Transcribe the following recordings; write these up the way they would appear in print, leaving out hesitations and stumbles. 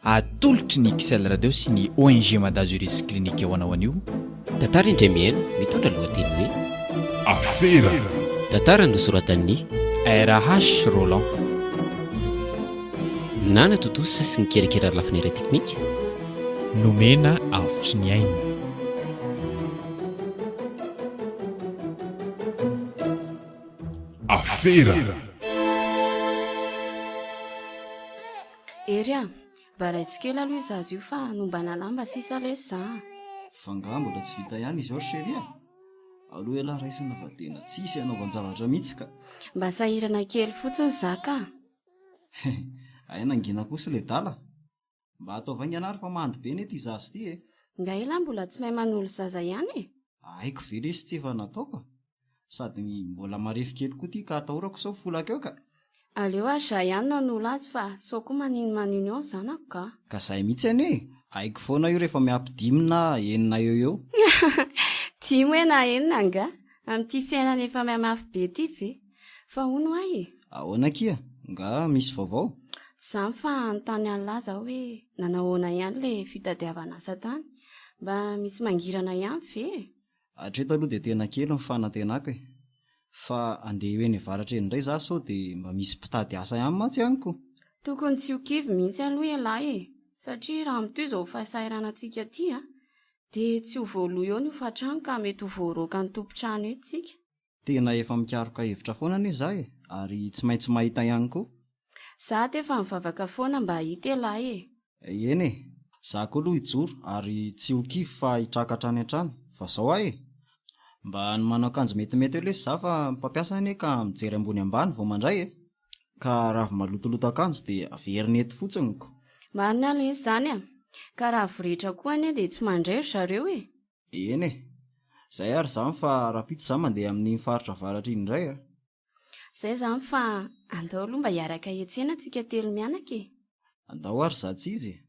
Atolotry ny XL Radio sy ny ONG Madazuris Clinique ho anao anio. Tantara indray mihaino mitondra lohateny hoe Afera. Tantara nosoratan'ny RH Roland. Nanatontosa sy nikirakira ny lafiny ara-teknika. Nomena avotry ny aina. Afera. Hery a! Mba raisiko kely aloha io zaza io fa anombana lamba sisa lesy za a! Fa nga mbola tsy vita ihany izao ry chérie a! Aleo ialahy raisina fa tena tsisy anaovan-javatra mihitsy ka! Mba sahirana kely fotsiny za ka! Hay nangina kosa ilay dala! Mba ataovy haingana ary fa mando be anie ity zaza ity e! Nga elah mbola tsy mahay manolo zaza ihany e! Haiko ve lesy tsy efa nataoko a! Sady mbola marefo kely koa ity ka atahorako sao folaka eo ka! Aleo ary za ihany nanolo azy fa sao koa maninomanino eo ny zanako ka! Ka zay mihitsy anie e! Haiko foana io rehefa miampy dimy na enina eo eo. Dimy hoe na enina angaha? Amin'ity fiainana efa mihamafy be ity ve? Fa hono hoa e! Ahoana akia? Nga misy vaovao? Tsy izany fa hanontany an'lah za hoe nanao ahoana ihany le fitadiavana asa tany? Mba misy mangirana ihany ve e? Hatreto aloha dia tena kely ny fanantenako e! Fa andeha ho eny avaratra eny indray za sao dia mba misy mpitady asa ihany mantsy any ko! Tokony tsy ho kivy mihitsy aloha ialahy e! Satria raha mitohy izao fahasahiranantsika ity an! Dia tsy ho voaloa eo ny hofantrano ka mety ho voaroakan'ny tompon-trano eto tsika. Tena efa mikaroka hevitra foana anie za e, ary tsy maintsy mahita ihany koa. Za ato efa mivavaka foana mba hahita ialahy e. Eny e, za koa aloha hijoro ary tsy ho kivy fa hitraka hatrany hatrany, fa zao aho e! Mba ny manao akanjo metimety eo lesy za fa ny mpampiasa anie ka mijery ambony ambany vao mandray e! Ka raha avy malotoloto akanjo dia averina eto fotsiny ko. Marina lesy zany a! Ka raha voretra koa anie dia tsy mandray ry zareo e! Eny e! Zay ary zany fa rahampitso za mandeha amin'iny faritra avaratra iny indray a! Zay zany fa andao aloha mba hiaraka hiantsena tsika telo mianaka e! Andao ary za tsy izy e!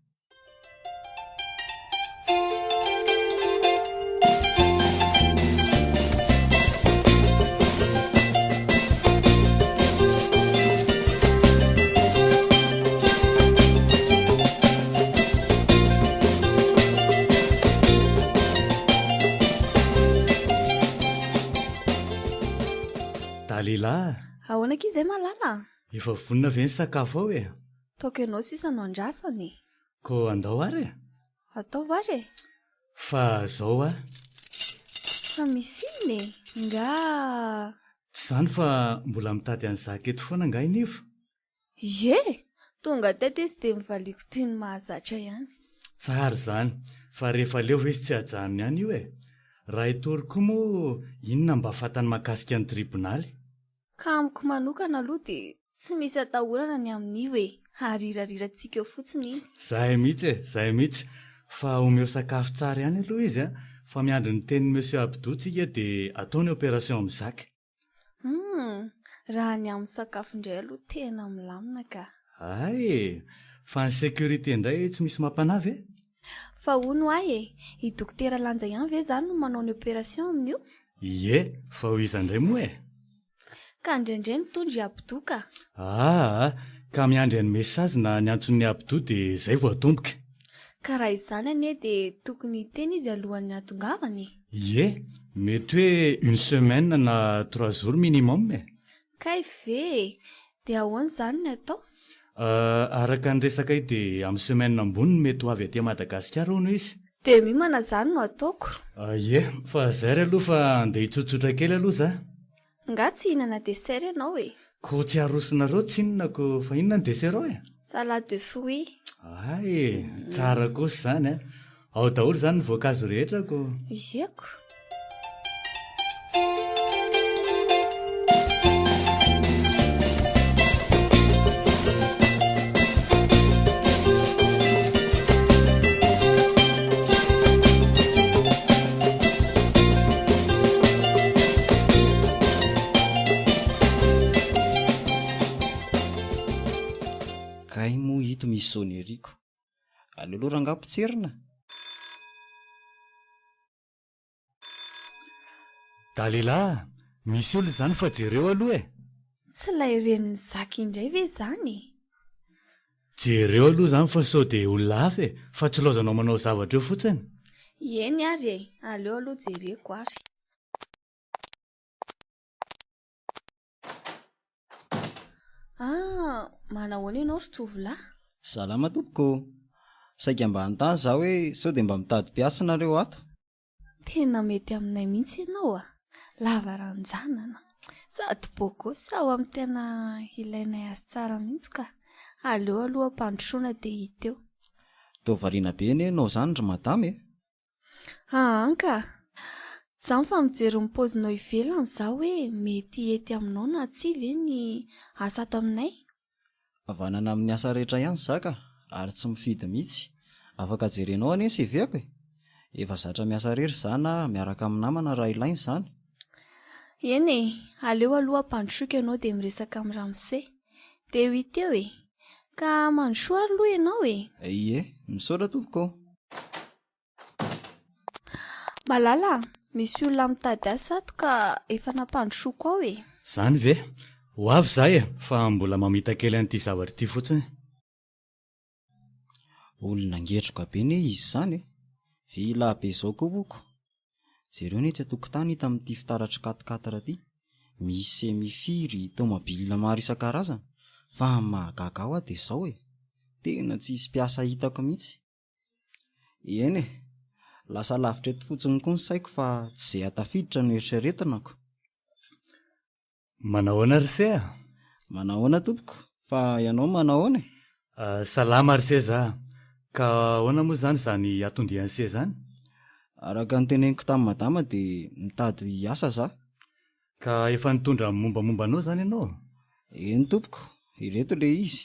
Dalila a! Ahoana akia izay malala a? Efa vonona ve ny sakafo ao e? Taoko ianao sisa no andrasana e! Koa andao ary e! Ataovy ary e! Fa zao a! Fa misy inona e? Nga. Tsy izany fa mbola mitady an'i Zaka eto foana angaha i Nivo? Ie! Tonga teto izy dia nivaliako toy ny mahazatra ihany. Tsara izany, fa rehefa leo ve izy tsy hajanony ihany io e? Raha hitory koa moa inona mba fantany mahakasika ny tribonaly? Ka amiko manokana aloha dia tsy misy atahorana ny amin'io e! Arirarirantsika eo fotsiny iny. Zay mihitsy e! Zay mihitsy! Fa omeo sakafo tsara ihany aloha izy a! Fa miandry ny tenin'i Monsieur Abdou tsika dia atao ny opération amin'i Zaka. Humm! Raha ny amin'ny sakafo indray aloha tena milamina ka! Hay e! Fa ny sécurité indray tsy misy mampanahy ve? Fa hono hoa e! I Dokotera Lanja ihany ve izany no manao ny opération amin'io? Ie, fa ho iza indray moa e? Ka indraindray mitondra i Abdou ka! Aa! Ka miandry an'i message na ny antson'i Abdou dia izay vao atomboka. Ka raha izany anie dia tokony hiteny izy alohan'ny hahatongavany e! Ie, mety hoe une semaine na trois jours minimum e! Kay ve e! Dia ahoana izany ny atao? Araka ny resakay dia amin'ny semaine ambony no mety ho avy aty Madagasikara hono izy. Dia miomana izany no ataoko. Ie, fa zay ary aloha fa andeha hitsotsotra kely aloha za. Nga tsy hihinana dessert ianao e? Ko tsy arosonareo tsinona ko fa inona ny dessert ao e? Salade de fruits. Hay e, tsara kosa izany a! Ao daholo izany ny voankazo rehetra ko. Ieko. Kay moa ito misy sonnerie-ko. Aleo aloha rangaha potserina. Dalila a! Misy olona izany fa jereo aloha e! Tsy ilay renin'i Zaka indray ve izany e? Jereo aloha izany fa sao dia olona hafa e, fa tsy laozanao manao zavatra eo fotsiny. Eny ary e, aleo aloha jereko ary. Ah, manahoana ianao ry tovolahy? Salama tompoko ô! Saika mba hanontany za hoe sao dia mba mitady mpiasa nareo ato? Tena mety aminay mihitsy ianao a! Lava ranjanana, sady beau gosse ao amin'ny tena ilainay azy tsara mihitsy ka! Aleo aloha ampandrosoana dia hita eo. Toa variana be anie ianao izany ry madama e! Aa ka! Zany fa mijery ny paozinao ivelany za hoe mety hety aminao na tsia ve ny asa ato aminay? Havanana amin'ny asa rehetra ihany za ka, ary tsy mifidy mihitsy. Afaka jerenao anie ny CV-ko e! Efa zatra miasa irery za na miaraka amin'ny namana raha ilaina izany. Eny e, aleo aloha ampandrosoiko ianao dia miresaka amin'i ramose. Dia ho hita eo e! Ka mandrosoa ary aloha ianao e! Ie, misaotra tompoko ô! Malala a! Misy olona mitady asa ato ka efa nampandrosoako ao e! Zany ve? Ho avy za e, fa mbola mamita kely an'ity zavatra ity fotsiny. Olona ngetroka be ne izy izany e! Villa be izao koa oko! Jereo ny etsy an-tokotany hita amin'ity fitaratry quatre quatre ity, misy semi firy, tomobile maro isan-karazany, fa ny mahagaga ahy hoa dia izao e! Tena tsisy mpiasa hitako mihitsy. Eny e! Lasa lavitra eto fotsiny koa ny saiko fa tsy izay hahatafiditra no eritreretinako. Manahoana ry se a! Manahoana tompoko, fa ianao manahoana e? Salama ry se za! Ka ahoana moa izany izany atondian'i se izany? Araka ny teneniko tamin'i madama dia mitady asa za. Ka efa nitondra ny mombamomba anao izany ianao? Eny tompoko, ireto ilay izy.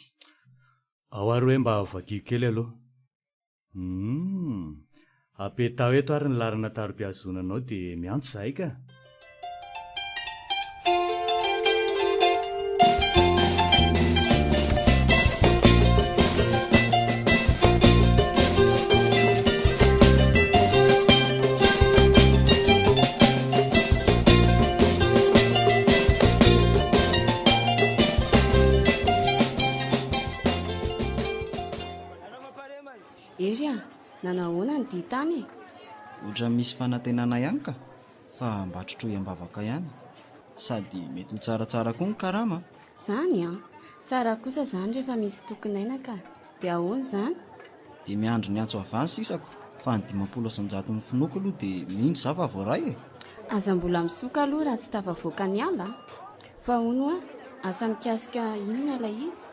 Ao ary hoe mba vakio kely aloha. Humm. Apetaho eto ary ny laharana taroby ahazoana anao dia miantso izahay ka. Hery a! Nanahoana ny dia tany e? Ohatran'ny misy fanantenana ihany ka! Fa mba trotroy am-bavaka ihany. Sady mety ho tsaratsara koa ny karama a! Zany an! Tsara kosa zany rehefa misy tokin'aina ka! Dia ahoana izany? Dia miandry ny antso avy any sisako fa ny 150 ny finoako aloha dia mino za fa voaray e! Aza mbola misoka aloha raha tsy tafavoaka ny ala a! Fa hono hoa, asa mikasika inona ilay izy?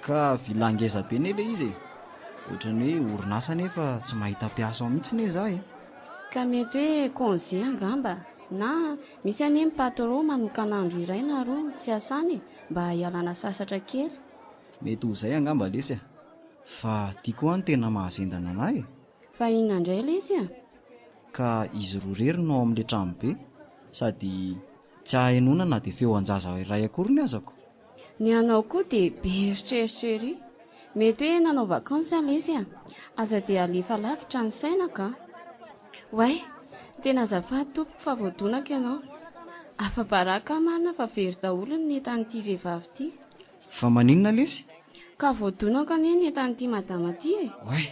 Ka villa ngeza be ne ilay izy e! Ohatran'ny hoe orinasa nefa tsy mahita mpiasa ao mihitsy ne za e! Ka mety hoe congé angamba, na misy anie ny patron manokana andro iray na roa tsy asany e, mba hialana sasatra kely. Mety ho izay angamba lesy a! Fa ty koa an tena mahazendana anah e! Fa inona indray lesy a? Ka izy roa irery no ao amin'ilay tranobe, sady tsy ahenoana na dia feo an-jaza iray akoriny azako. Ny anao koa dia be eritreritra ery. Mety hoe nanao vacances lesy a! Aza dia alefa lavitra ny saina ka! Oay! Tena azafady tompoko fa voadonako ianao. Afa-baraka aho marina fa very daholo ny entan'ity vehivavy ity. Fa maninona lesy? Ka voadonako anie ny entan'ity madama ity e! Oay!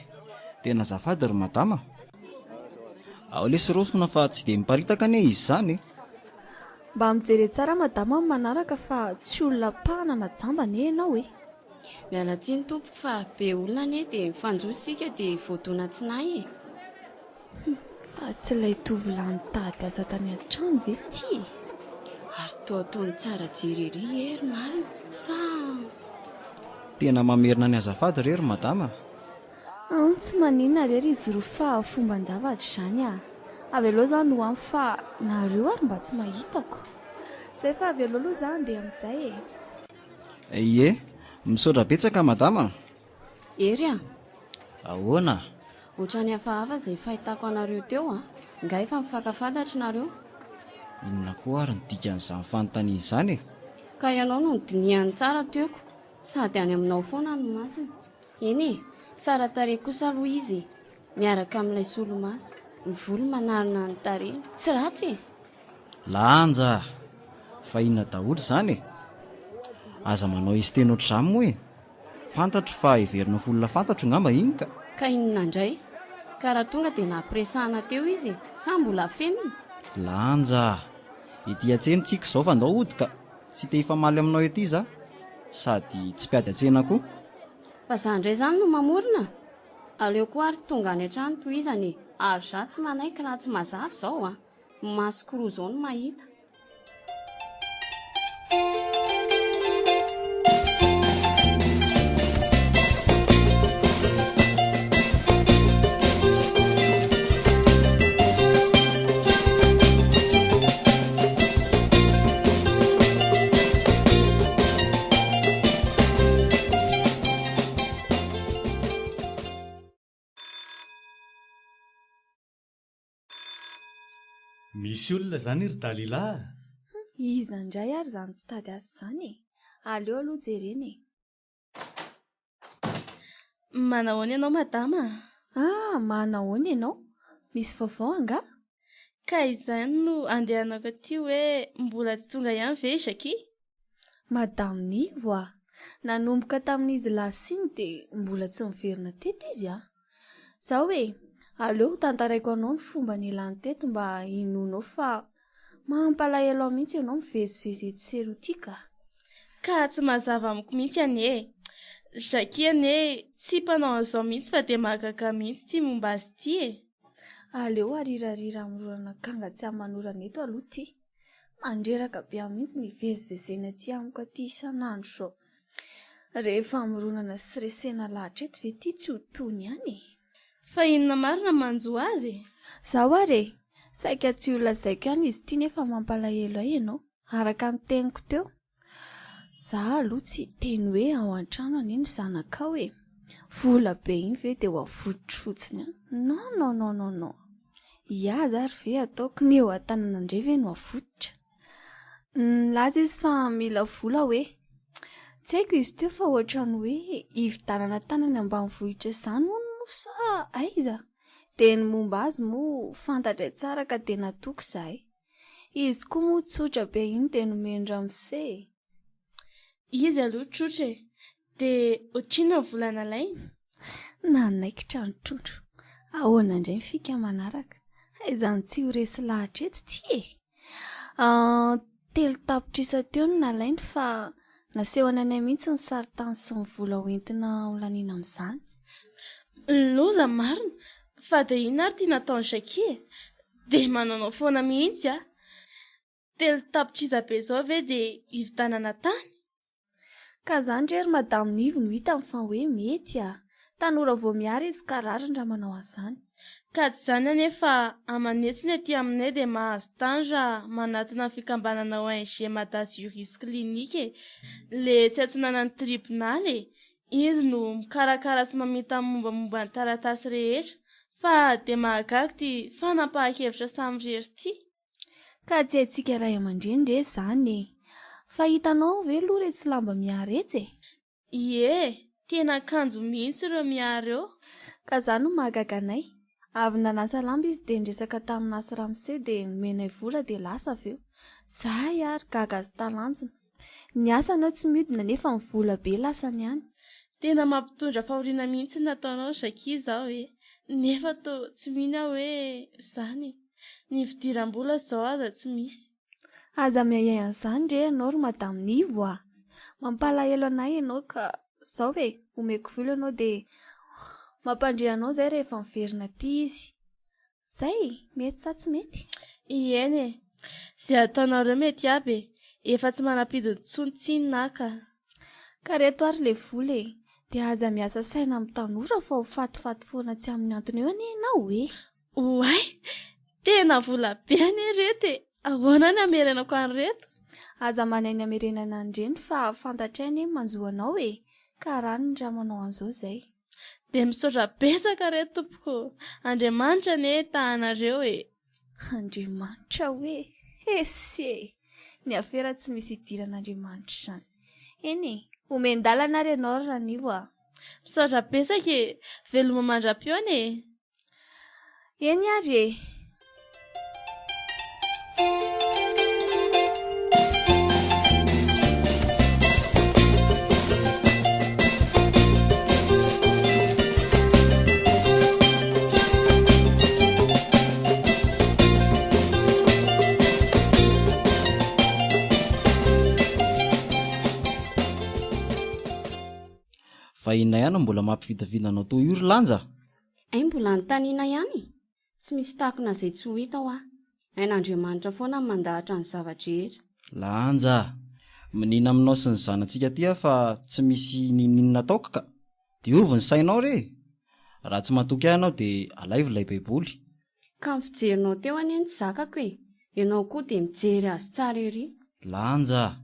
Tena azafady ry madama a! Ao lesy rofina fa tsy dia miparitaka anie izy izany e! Mba mijere tsara madama ny manaraka fa tsy olona mpahana na jamba anie ianao e! Miala tsiny tompoko fa be olona anie dia mifanjohy isika dia voadona tsy nahy e! Hum, fa tsy ilay tovolahy nitady asa tany an-trano ve ity e? Ary toa ataony tsara jery ery Hery marina sa? Tena mamerina ny azafady re ry madama a! An, tsy maninona re ry izy roa fa fomban-javatra izany a! Avelao izany ho any fa nareo ary mba tsy mahitako. Zay fa avelao aloha za handeha amin'izay e! Ie, misaotra betsaka madama a! Hery a! Ahoana? Ohatran'ny hafahafa izay fahitako anareo teo a! Nga efa mifankafantatra nareo? Inona koa ary ny dikan'izany fanontaniana izany e? Ka ianao no nodinihany tsara toeko, sady any aminao foana ny masony. Eny e! Tsara tarehy kosa aloha izy e! Miaraka amin'ilay solomaso, ny volo manarona ny tarehiny. Tsy ratsy e! Lanja a! Fa inona daholo izany e? Aza manao izy teny ohatr'izany moa e! Fantatro fa heverina ho olona fantatro ngamba iny ka. Ka inona indray? Ka raha tonga dia nampiresahana teo izy e! Sa mbola afenina? Lanja a! Ety an-tsena tsika izao fa ndao hody ka! Tsy te hifamaly aminao ety za! Sady tsy mpiady an-tsena koa! Fa za indray izany no mamorona? Aleo koa ary tonga any an-trano tohizana e! Ary za tsy manaiky raha tsy mazava izao a! Masoko roa izao no mahita. Misy olona izany ry Dalila a! Iza indray ary izany mpitady azy izany e? Aleo aloha jerena e! Manahoana ianao madama a? Ah, manahoana ianao? Misy vaovao angaha? Ka izany no andehanako aty hoe mbola tsy tonga ihany ve i Jackie? Madame Nivo a! Nanomboka tamin'izy lasa iny dia mbola tsy niverina teto izy a! Zao e, aleo ho tantaraiko anao ny fomba nialany teto mba hinoanao fa mampalahelo ahy mihitsy ianao mivezivezy etsy sy eroa ity ka. Ka tsy mazava amiko mihitsy anie e. Jackie anie tsy mpanao an'izao mihitsy fa dia mahagaga mihitsy ity momba azy ity e. Aleo arirarira amin'ny rorana akanga tsy aman'orana eto aloha ity. Mandreraka be ahy mihitsy ny hivezivezena aty amiko aty isan'andro izao. Rehefa mironana sy resena lahatra eto ve ity tsy ho tony ihany e? Fa inona marina manjo azy e? Zaho ary e! Saika tsy ho lazaiko ihany izy ity nefa mampalahelo ahy ianao, araka ny teniko teo. Za aloha tsy hiteny hoe ao an-trano anie ny zanakao e! Vola be iny ve dia ho avototro fotsiny any? Non non non non non! Hiaza ary ve ataoko ny eo an-tanana indray ve no avototra? Nilaza izy fa mila vola hoe. Tsy haiko izy teo fa ohatran'ny hoe hividanana tany any ambanivohitra izany hono moa sa aiza? Dia ny momba azy moa fantatray tsara ka dia natoky izahay. Izy koa moa tsotra be iny dia nomeny ramose e. Izy aloha tsotra e. Dia ohatrinona ny vola nalainy? Nanaikitra ny trondro. Ahoana indray ny fika manaraka? Hay izany tsy ho resy lahatra eto ity e! 3 tapitrisa teo no nalainy fa nasehony anay mihitsy ny sarintany sy ny vola hoentina holaniana amin'izany. Loza marina! Fa dia inona ary ity nataon'i Jackie e? Dia manaonao foana mihitsy a! 3 tapitrisa be izao ve dia hividanana tany? Ka zany re ry madame Nivo no hitany fa hoe mety a! Tanora vao miara izy ka rariny raha manao an'izany. Ka tsy izany anie fa aman'hetsiny aty aminay dia mahazo tany raha manatona ny fikambanana ONG Madazuris Clinique e! Le etsy atsinanan'ny tribonaly e! Izy no mikarakara sy mamita ny mombamomba ny taratasy rehetra fa dia mahagaga ity fanapahan-kevitra samirery ity. Ka tsy haintsika ray aman-dreny re izany e! Fa hitanao ve aloha iretsy lamba miaha iretsy e? Ie, tena kanjo mihitsy ireo miaha ireo. Ka izany no mahagaga anay. Avy nanasa lamba izy dia niresaka taminà sy ramose dia nomenay vola dia lasa avy eo. Izahay ary gaga sy talanjona. Ny asany ao tsy mihodina nefa ny vola be lasany any. Tena mampitondra fahoriana mihitsy ny nataonao Jackie izao e! Nefa toa tsy mino aho hoe izany e! Ny fidiram-bola izao aza tsy misy. Aza miahiahy an'izany re ianao ry Madame Nivo a! Mampalahelo anay ianao ka zao e, omeko vola ianao dia mampandre anao izay rehefa miverina aty izy. Zay? Mety sa tsy mety? Ieny e! Zay ataonareo mety aby e! Efa tsy manam-pidiny intsony tsinona aho ka. Ka reto ary le vola e! Dia aza miasa saina amin'ny tanora fa ho fatifaty foana tsy amin'ny antony eo anie ianao e! Oay! Tena vola be anie ireto e! Ahoana ny hamerenako an'ireto? Aza manahy ny hamerenana an'ireny fa fantatray anie ny manjo anao e! Ka rariny raha manao an'izao izay. Dia misaotra betsaka re tompoko. Andriamanitra anie hitahanareo e. Andriamanitra hoe? Hesy e! Ny afera tsy misy idiran'Andriamanitra izany. Eny e, omen-dalana ary ianao ry Ranivo a! Misaotra betsaka e! Veloma mandra-pihaona e! Eny ary e! Fa inona ihany no mbola mampividaviana anao toa io ry Lanja? Hay mbola anontaniana ihany? Tsy misy takona izay tsy ho hita hoa. Hain'Andriamanitra foana ny mandahatra ny zava-drehetra. Lanja a! Minina aminao sy ny zanatsika aty aho fa tsy misy n'inon'inona ataoko ka! Diovy ny sainao re e! Raha tsy matoky ahy ianao dia alaivo ilay baiboly. Ka ny fijerinao teo anie no tsy zakako e! Ianao koa dia mijery azy tsara ery. Lanja a!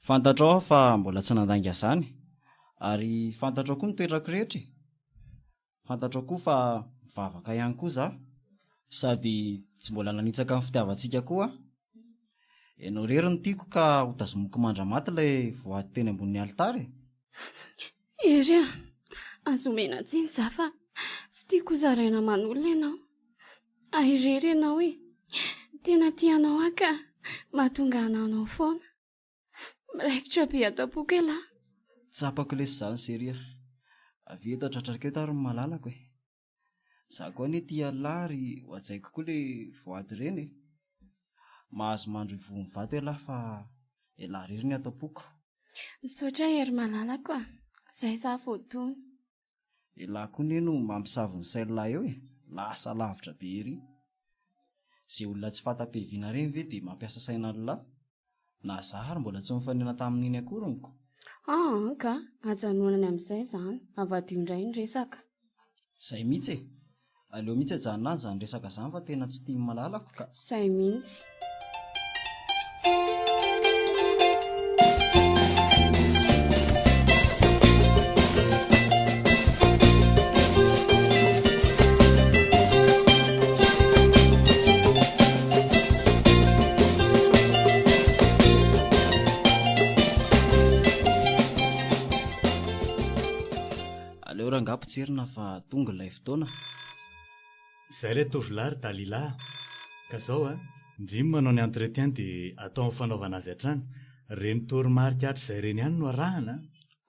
Fantatrao aho fa mbola tsy nandainga izany, ary fantatrao koa ny toetrako rehetra e! Fantatrao koa fa mivavaka ihany koa za, sady tsy mbola nanitsaka ny fitiavantsika koa aho. Ianao irery no tiako ka ho tazomiko mandra-maty ilay voady teny ambonin'ny alitara e! Hery a! Aza omena tsiny za fa tsy tiako ho zaraina aman'olona ianao. Ahy irery ianao e! Tena tia anao aho ka mahatonga ananao foana. Miraikitra be ato am-poko ialahy. Tsapako lesy izany Seria. Avia eto tratrariko eto ary ny malalako e. Za koa anie tia an'lah ary ho hajaiko koa le voady ireny e. Mahazo mandro ivohon'ny vato ialahy fa ialahy irery ny ato am-poko. Misaotra Hery malalako a! Zay za vao tony. Elah koa ne no mampisavy ny sain'lah eo e! Lasa lavitra be ery. Ze olona tsy fanta-piaviana reny ve de mampiasa saina an'lah? Na za ary mbola tsy nifanena tamin'iny akory nko. Aa ka, ajanonany amin'izay izany, avadiho indray ny resaka. Zay mihitsy e! Aleo mihitsy ajanona any izany resaka izany fa tena tsy tian'ny malalako ka. Zay mihitsy. Aleo rangaha potserina fa tonga ilay fotoana. Izay ilay tovolahy ry Dalila a! Ka zao a, ndry ny manao ny entretien dia atao amin'ny fanaovana azy hatrany. Ireny toromarika hatrizay ireny ihany no arahana a!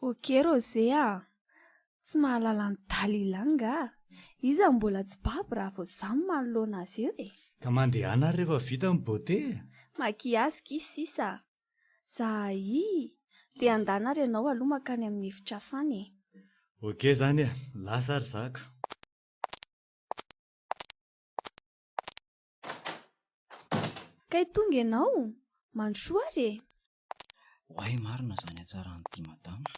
Ok Rosé a! Tsy mahalala an'i Dalila angaha? Iza no mbola tsy babo raha vao za no manoloana azy eo e! Ka mandehana ary rehefa vita ny beauté e! Maquillage ki sisa a! Zahay! Dia andana ary ianao aloha mankany amin'ny efitra fany e! Ok zany e! Lasa ary za ka! Kay tonga ianao? Mandrosoa ary e! Oay marina zany hatsaran'ity madama.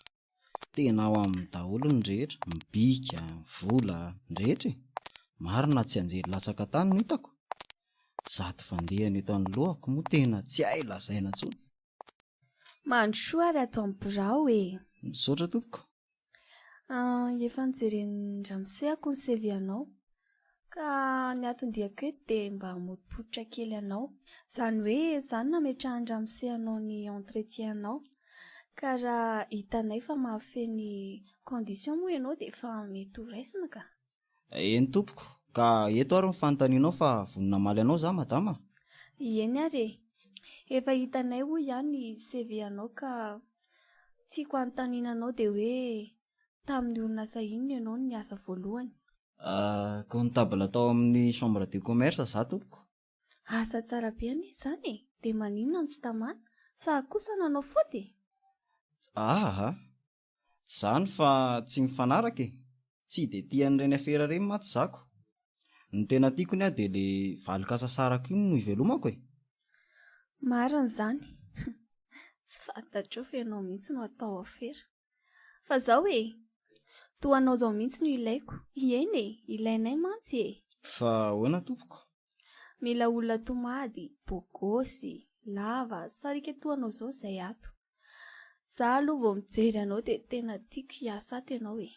Tena ao aminy daholo ny rehetra, ny bika, ny vola, ny rehetra e! Marina tsy anjely latsaka tany no hitako. Zato fandehany eto anoloako moa tena tsy hay lazaina intsony. Mandrosoa ary ato amin'ny birao e! Misaotra tompoko. Ah, efa nojeren'i-dramose ako ny CV anao. Ka ny anton-diako eto dia mba hamotopototra kely anao. Izany hoe izany nametrahan-dramose anao ny entretien anao. Ka raha hitanay fa mahafehy ny condition moa ianao dia efa mety ho raisina ka. Eny tompoko, ka eto ary ny fanontanianao fa vonona hamaly anao za madama a! Eny ary e! Efa hitanay hoy ihany ny CV anao ka tiako hanontaniana anao dia hoe tamin'ny orinasa inona ianao no niasa voalohany? Comptable tao amin'ny chambre de commerce za tompoko. Asa tsara be anie izany e! Dia maninona no tsy tamana? Sa kosa nanao faute e? Aa! Tsy zany fa tsy mifanaraka e! Tsy de tia an'ireny afera ireny mantsy za ko! Ny tena tiako ny ahy de le valin-kasasarako iny no ivelomako e! Marina izany! Tsy fantatrao fa ianao mihitsy no atao afera. Fa zao e! Toa anao zao mihitsy no ilaiko. Eny e! Ilainay mantsy e! Fa ahoana tompoko? Mila olona tomady, bogosy, lava, sariaka toa anao zao izay ato. Za aloha vao mijery anao dia tena tiako hiasa ato ianao e.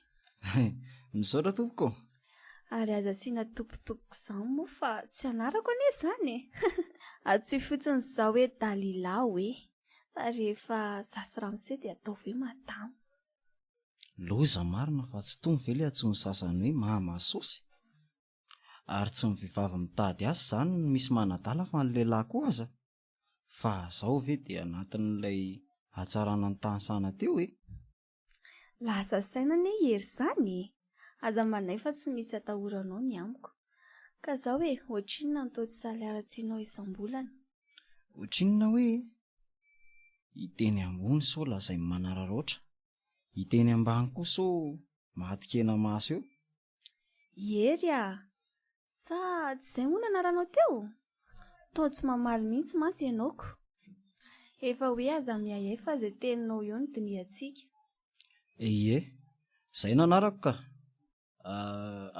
Misaotra tompoko ô. Ary aza asiana tompotompoko izany moa fa tsy anarako anie izany e. Antsoy fotsiny izao hoe Dalila hoe. Fa rehefa za sy ramose dia ataovy hoe madama. Loza marina fa tsy tony ve le antsoin'ny sasany hoe mama sosy? Ary tsy ny vehivavy mitady asa izany no misy manadala fa ny lehilahy koa aza. Fa zao ve dia anatin'ilay hatsarana nitanisana teo e? Lasa saina anie i Hery izany e! Aza manahy fa tsy misy atahoranao ny amiko. Ka zao e, ohatrinona ny taux de salaire tianao isam-bolana? Ohatrinona hoe e? Hiteny ambony sao lazainy manararaotra. Hiteny ambany koa sao maty kena-maso eo. I Hery a! Sa tsy izay moa no anaranao teo? Toa tsy mamaly mihitsy mantsy ianao ko. Efa hoe aza miahiahy fa izay teninao eo no dinihantsika. Ie, izay no anarako ka.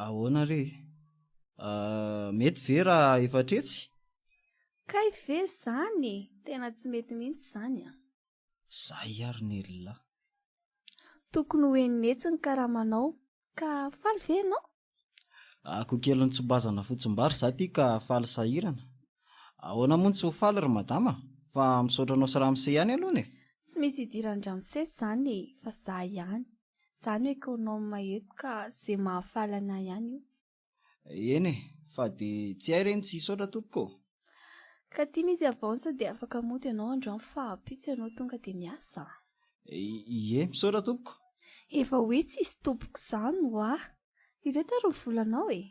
Ahoana re e? Mety ve raha efatretsy? Kay ve izany e! Tena tsy mety mihitsy izany an! Zay ary Nella. Tokony ho eninetsy ny karamanao, ka faly ve ianao? Akoho kelin'ny tsobazana fotsimbary za ty ka faly sahirana. Ahoana moa no tsy ho faly ry madama fa misaotra anao sy ramose ihany aloha e! Tsy misy idiran-dramose zany e, fa za ihany. Za no econome eto ka ze mahafaly anah ihany io. Eny e, fa de tsy hay re ny tsy hisaotra tompoko ô! Ka ty misy avance dia afaka mody ianao androany fa ampitso ianao tonga dia miasa a! Ie, misaotra tompoko. Efa hoe tsisy tompoko izany hoa! Ireto ary ny volanao e!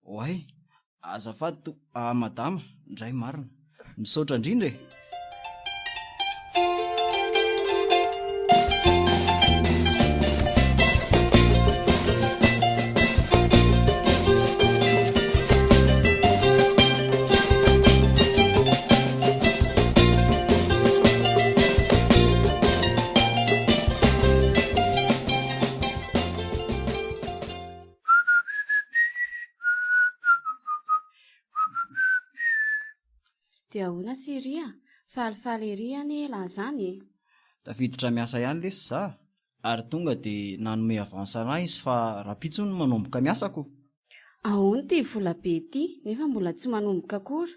Oay, Azafady to ah madama, ndray marina. Misaotra indrindra e. Dia ahoana Siri a? Falifaly ery anie elah zany e! Tafiditra miasa ihany lesy za ary tonga dia nanome avance anah izy fa rahampitso hono manomboka miasa ko. Ahoana ity vola be ity nefa mbola tsy manomboka akory?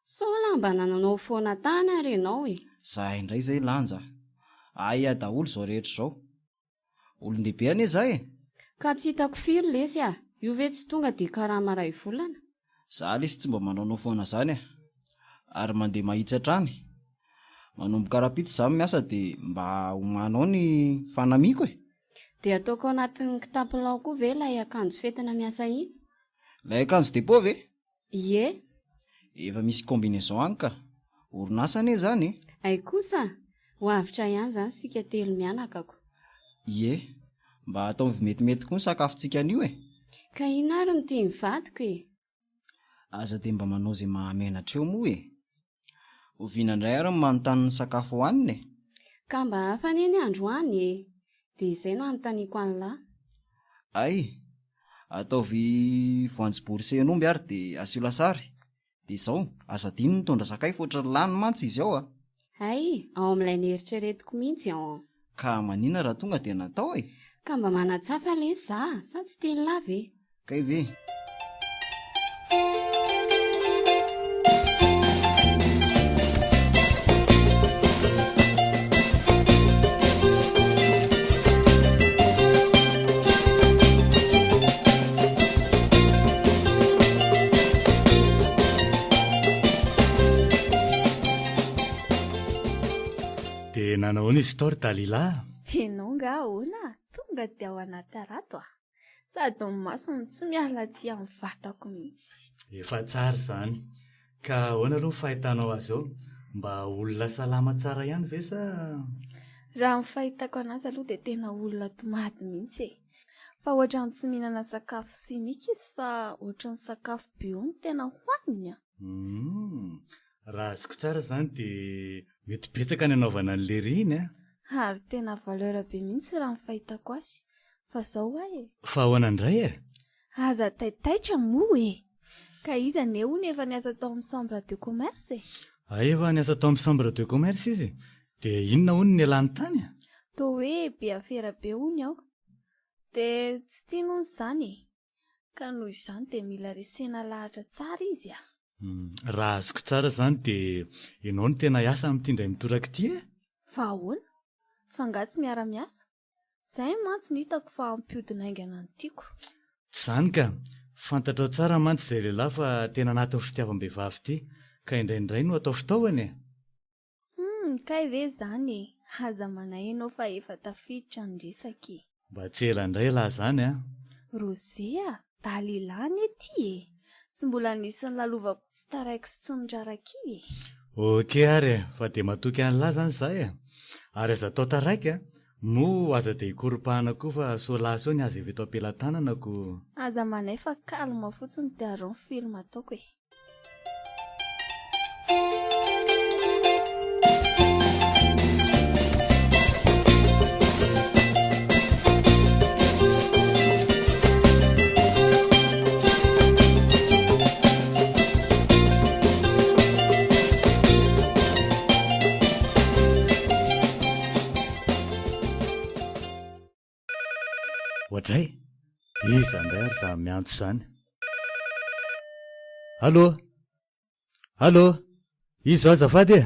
Sao lah mba nananao foana tany ary ianao e! Zahay indray izay lanja a! Aia daholo izao rehetra izao? Olon-dehibe anie za e! Ka tsy hitako firy lesy a! Io ve tsy tonga dia karama ray volana? Za lesy tsy mba manaonao foana zany a! Ary mandeha mahitsy hatrany. Manomboka rahampitso za miasa dia mba omano ao ny fanamiako e! Dia ataoko ao anatin'ny kitapolao koa ve ilay akanjo fentina miasa iny? Ilay akanjo depot ve? Ie. Efa misy combinaison any ka. Orinasa anie zany e. Hay kosa! Ho avotra ihany zany isika telo mianaka ko. Ie. Mba ataovy metimety koa ny sakafontsika anio e. Ka inona ary no tian'ny vadiko e? Aza dia mba manao izay mahamenatra eo moa e. Oviana indray ary no manontany ny sakafo hohanina e? Ka mba hafa anie ny androany e! Dia izay no anontaniako an'lah. Hay! Ataovy voanjobory sy hen'omby ary dia asio lasary. Dia izao, aza adino ny mitondra sakay fa ohatran'ny lany mantsy izy ao a! Hay! Ao amin'ilay neritreretiko mihitsy an! Ka maninona raha tonga dia natao e? Ka mba manatsafa lesy za, sa tsy tian'lah ve? Kay ve? Dia nanahoana izy tao ry Dalila? Ianao nga ahoana? Tonga dia ao anaty harato ah. Sady ny masony tsy miala aty amin'ny vatako mihitsy. Efa tsara izany. Ka ahoana aloha ny fahitanao azy eo? Mba olona salama tsara ihany ve sa. Raha ny fahitako anazy aloha dia tena olona tomady mihitsy e. Fa ohatran'ny tsy mihinana sakafo simika izy fa ohatran'ny sakafo bio no tena hohaniny a. Humm. Raha azoko tsara izany dia mety betsaka ny anaovana an'i lery iny a. Ary tena valeur be mihitsy raha ny fahitako azy. Fa zao hoa e. Fa ahoana indray e? Aza taitaitra moa e! Ka iza anie hono efa niasa tao amin'ny chambre de commerce e? Hay efa niasa tao amin'ny chambre de commerce izy? Dia inona hono no nialany tany e? Toa hoe be afera be hono ao. Dia tsy tiany hono izany e! Ka noho izany dia mila resena lahatra tsara izy a! Raha azoko tsara izany dia ianao no tena hiasa amin'ity indray mitoraka ity e? Fa ahoana? Fa angaha tsy miara-miasa? Izay mantsy no hitako fa hampiodina haingana ny tiako. Tsy izany ka! Fantatrao tsara mantsy izay lehilahy fa tena anatin'ny fitiavam-behivavy ity, ka indraindray no atao fitaovana e! Humm kay ve zany e! Aza manahy enao fa efa tafiditra ny resaka e! Mba tsy ela indray elah zany an! Rosé a! Dalila anie ty e! Tsy mbola nisy nilalovako tsy taraiky sy tsy niraraky e! Ok ary e! Fa dia matoky an'lah zany za e! Ary aza atao taraiky a! Moa aza dia ikoropahana koa fa sao lasa eo ny aza efa eto am-pelatanana ko. Aza manahy fa calme fotsiny dia arao ny film ataoko e. Oadray! Iza indray ary izany miantso izany? Allô? Allô? Iza izao azafady e?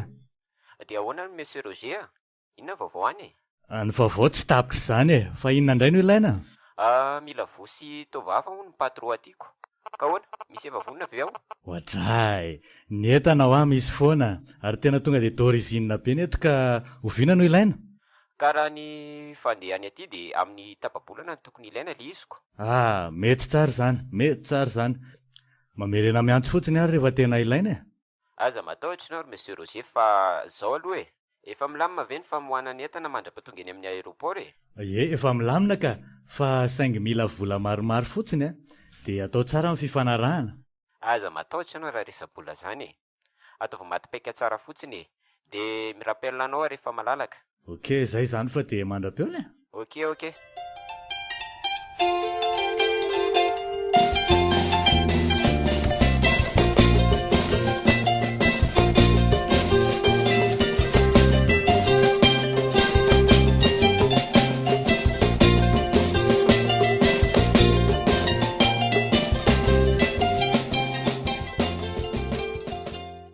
Dia ahoana ry Monsieur Roger a? Inona ny vaovao any e? Ny vaovao tsy tapitra izany e! Fa inona indray no ilaina? Ah, mila voa sy taova hafa hono ny patro aty ko. Ka ahoana? Misy efa vonona ve ao? Oadray! Ny entana hoa misy foana, ary tena tonga dia d'origine be ny eto ka oviana no ilaina? Ka raha ny fandehany aty dia amin'ny tapa-bolana no tokony ilaina le izy ko. Ah, mety tsara izany, mety tsara izany. Mamerena miantso fotsiny ary rehefa tena ilaina e! Aza matahotra ianao ry Monsieur Roger fa zao aloha e! Efa milamina ve ny famoahana ny entana mandra-patonga eny amin'ny aéroport e? Ie, efa milamina ka! Fa saingy mila vola maromaro fotsiny a! Dia atao tsara ny fifanarahana. Aza matahotra ianao raha resa-bola zany e! Ataovy maty paika tsara fotsiny e! Dia mi-rappel anao aho rehefa malalaka. Ok, zay izany fa dia mandra-peona e! Ok ok.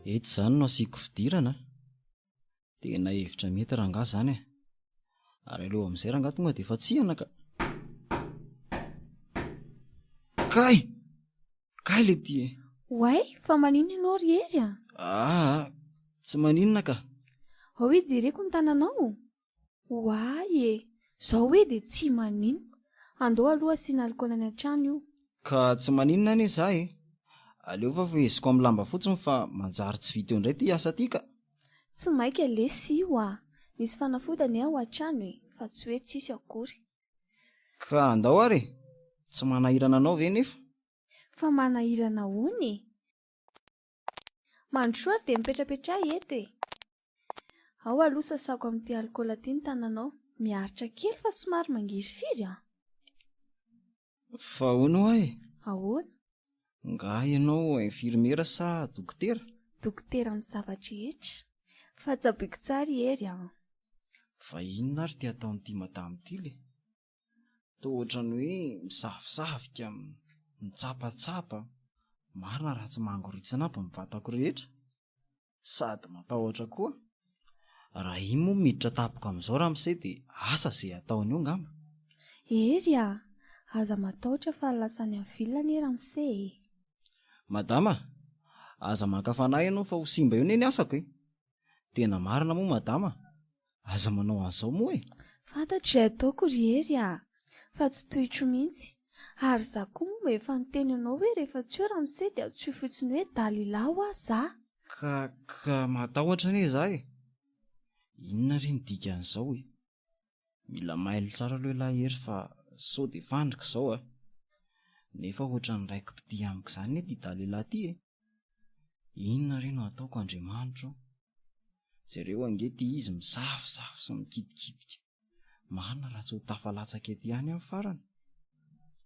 Eto izany no asiako fidirana a! Tena hevitra mety rangaha zany e! Ary aleo amin'izay rangaha tonga dia efa tsihana ka! Kay! Kay le ty e! Oay, fa maninona ianao ry Hery a? Aa, tsy maninona ka! Ao hijereko ny tananao? Oay e! Zao hoe dia tsy maninona. Andao aloha asiana alikaola any an-trano io. Ka tsy maninona anie za e! Aleo fa feheziko amin'ny lamba fotsiny fa manjary tsy vita eo indray ity asa ity ka! Tsy maika lesy io a! Misy fanafody anie ao an-trano e! Fa tsy hoe tsisy akory. Ka andao ary e! Tsy manahirana anao ve nefa? Fa manahirana ahoana e? Mandrosoa ary dia mipetrapetraha eto e! Ao aloha sasako amin'ity alikaola ity ny tananao. Miaritra kely fa somary mangirifiry an! Fa ahoana hoa e? Ahoana? Nga ianao infirmiera sa dokotera? Dokotera amin'ny zava-drehetra. Fa tsaboiko tsara i Hery an! Fa inona ary ity ataon'ity madama ity le? Toa ohatran'ny hoe misavisavika, mitsapatsapa, marina raha tsy mangoritsina aby ny vatako rehetra. Sady matahotra koa. Raha iny moa miditra tampoka amin'izao ramose dia asa izay ataony eo ngamba. Hery a! Aza matahotra fa lasa any amin'ny ville anie ramose e! Madama a! Aza maka fanahy ianao fa ho simba eo anie ny asako e! Tena marina moa madama a! Aza manao an'izao moa e! Fantatro izay ataoko ry Hery a! Fa tsy tohitro mihitsy. Ary za koa moa mba efa niteny anao hoe rehefa tsy eo ramose dia antsoy fotsiny hoe Dalila hoa za. Ka ka matahotra anie za e! Inona re ny dikan'izao e? Mila mailo tsara aloha ialahy Hery fa sao dia fandrika izao a! Nefa ohatran'ny raiki-pitia amiko izany anie ity Dalila ity e! Inona re no ataoko Andriamanitra o? Jereo ange ity izy misafosafo sy mikitikitika. Marina raha tsy ho tafalatsaka eto ihany aho farany.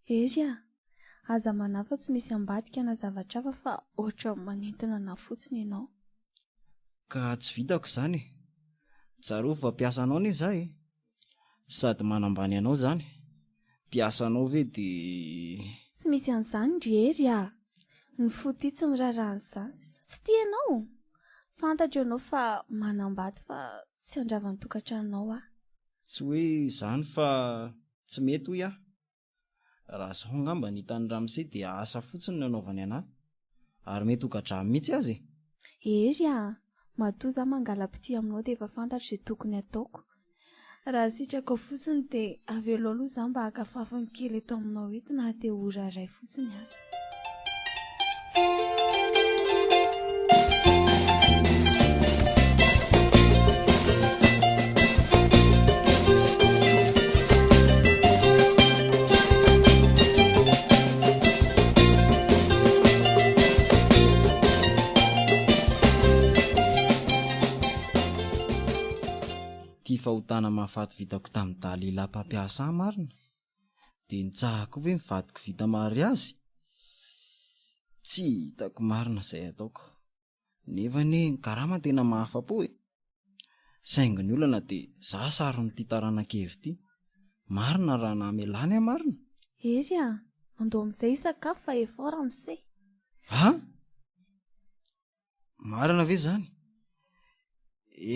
Hery a! Aza manahy fa tsy misy ambadika na zavatra hafa fa ohatran'ny manintona anah fotsiny ianao. Ka tsy vitako izany e! Tsarovy fa mpiasa anao anie za e! Sady manambany anao izany. Mpiasa anao ve dia. Tsy misy an'izany ry Hery a! Ny fo tia tsy miraharaha an'izany. Sa tsy tia ianao? Fantatro ianao fa manambady fa tsy handrava ny tokantranonao aho. Tsy hoe izany fa tsy mety hoy aho. Raha zaho angamba ny hitan'i ramose dia asa fotsiny no anaovany anah. Ary mety ho gadrany mihitsy aza e! Hery a! Matoa za mangala-pitia aminao dia efa fantatro izay tokony hataoko. Raha sitrakao fotsiny dia avelao aloha za mba haka fafiny kely eto aminao eto na dia ora iray fotsiny aza. fahotana mahafaty vitako tamin'i Dalila mpampiasa ahy marina? Dia nitsaha koa ve ny vadiko vita mariazy? Tsy hitako marina izay ataoko. Nefa anie ny karama tena mahafa-po e! Saingy ny olana dia za saron'ity taranak'Evy ity. Marina raha namelany aho marina? Hery a! Andao amin'izay hisakafo fa efa ao ramose. An? Marina ve izany?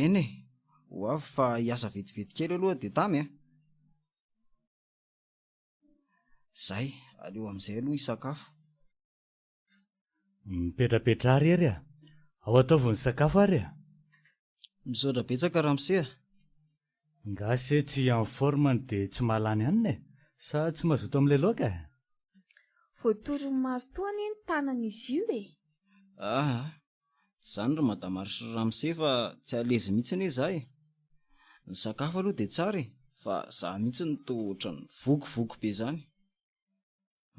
Eny e, ho avy fa hiasa vetivety kely aloha dia tamy a! Zay, aleo amin'izay aloha hisakafo. Mipetrapetraha ary Hery a! Ao ataovy ny sakafo ary a! Misaotra betsaka ramose a! Nga se tsy en forme no dia tsy mahalany hanina e! Sa tsy mazoto amin'ilay laoka e? Voatoron'ny maritoa anie ny tanan'izy io e! Aa! Tsy izany ry madama sy ry ramose fa tsy à l'aise mihitsy anie za e! Ny sakafo aloha dia tsara e! Fa za mihitsy no toa ohatran'ny vokivoky be izany.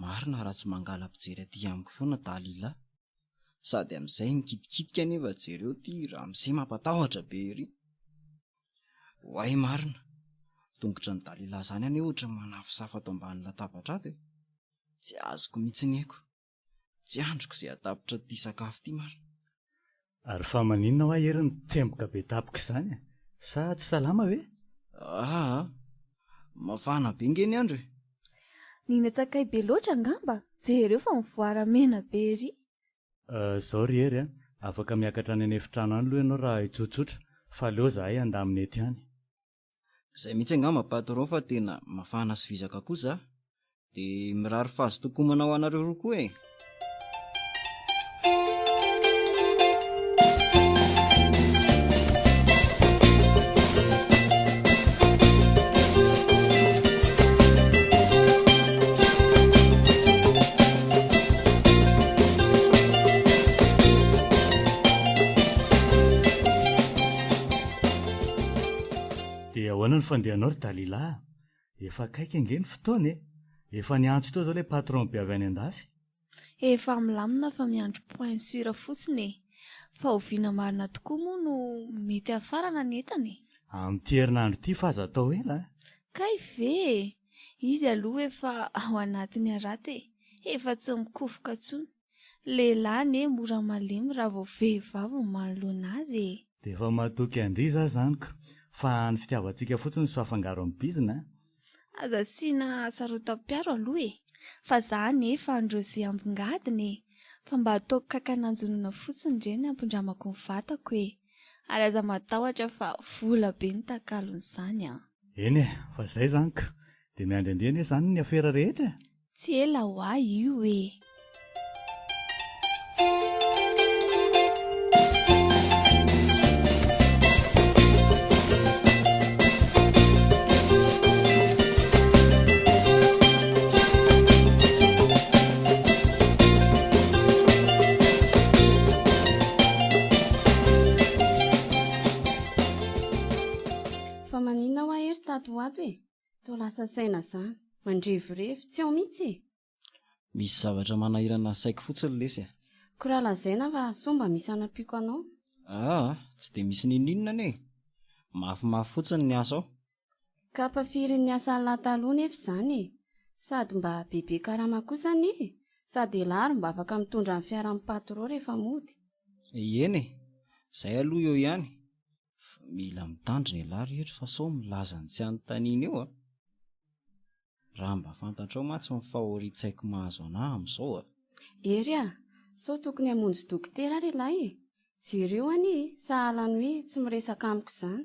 Marina raha tsy mangala-pijery aty amiko foana Dalila. Sady amin'izay nikitikitika anefa jereo ty ramose mampatahotra be ery. Oay marina, tongotra an'i Dalila zany anie ohatry ny manafosafo ato ambany latabatra ato e. Tsy azoko mihitsy ny aiko. Tsy andriko izay hatapitra ity sakafo ity marina. Ary fa maninona hoa Hery no tsemboka be tapoka izany e? Sa tsy salama ve? Aa! Mafana be nge ny andro e! Nihinan-tsakay be loatra angamba? Jereo fa mivoara mena be ery. Zao ry Hery a, afaka miakatra any an'efitrano any aloha ianao raha hitsotsotra fa aleo zahay handamina eto ihany. Zay mihitsy angamba patron fa tena mafana sy vizaka koa za. De mirary fahazotoan-komana ho anareo roa koa e! Dia ahoana ny fandehanao ry Dalila a? Efa akaiky ange ny fotoana e! Efa niantso teo izao ilay patron be avy any an-dafy. Efa milamina fa miandry point sur fotsiny e! Fa oviana marina tokoa moa no mety hafarana ny entana e? Amin'ity herinandro ity fa aza atao ela a! Kay ve e! Izy aloha efa ao anatin'ny harato e! Efa tsy mikofoka intsony. Lehilahy anie mora malemy raha vao vehivavy no manoloana azy e! Dia efa matoky an-dry za zany ko! Fa ny fitiavantsika fotsiny so afangaro amin'ny bizina a! Aza asiana hasarotam-piaro aloha e! Fa za anie efa androze ambongadiny e! Fa mba ataoko kakan'anjonona fotsiny re ny ampindramako ny vatako e! Ary aza matahotra fa vola be ny takalon'izany an! Eny e! Fa zay zany ko! Dia miandry an-dry anie zany ny afera rehetra e! Tsy ela ho ahy io e! Fa maninona hoa Hery tato ho ato e? Toa lasa saina zany. Mandrevirevy. Tsy ao mihitsy e! Misy zavatra manahirana saiko fotsiny lesy a! Ko raha lazaina fa soa mba misy hanampiako anao. Aa, tsy dia misy n'inon'inona anie e! Mafimafy fotsiny ny asa ao. Kapa firin'ny asan'lah taloha nefa izany e! Sady mba bebe karama kosa anie e! Sady elah ary mba afaka mitondra ny fiaran'ny patro rehefa mody. Eny e! Zay aloha eo ihany. Fa mila mitandrina ialahy ry Hery fa sao milaza ny tsy anontaniana eo a! Raha mba fantatrao mantsy ny fahorian-tsaiko mahazo anah amin'izao a! Hery a! Sao tokony hamonjy dokotera ary ialahy e! Jereo anie e! Sahala ny hoe tsy miresaka amiko izany.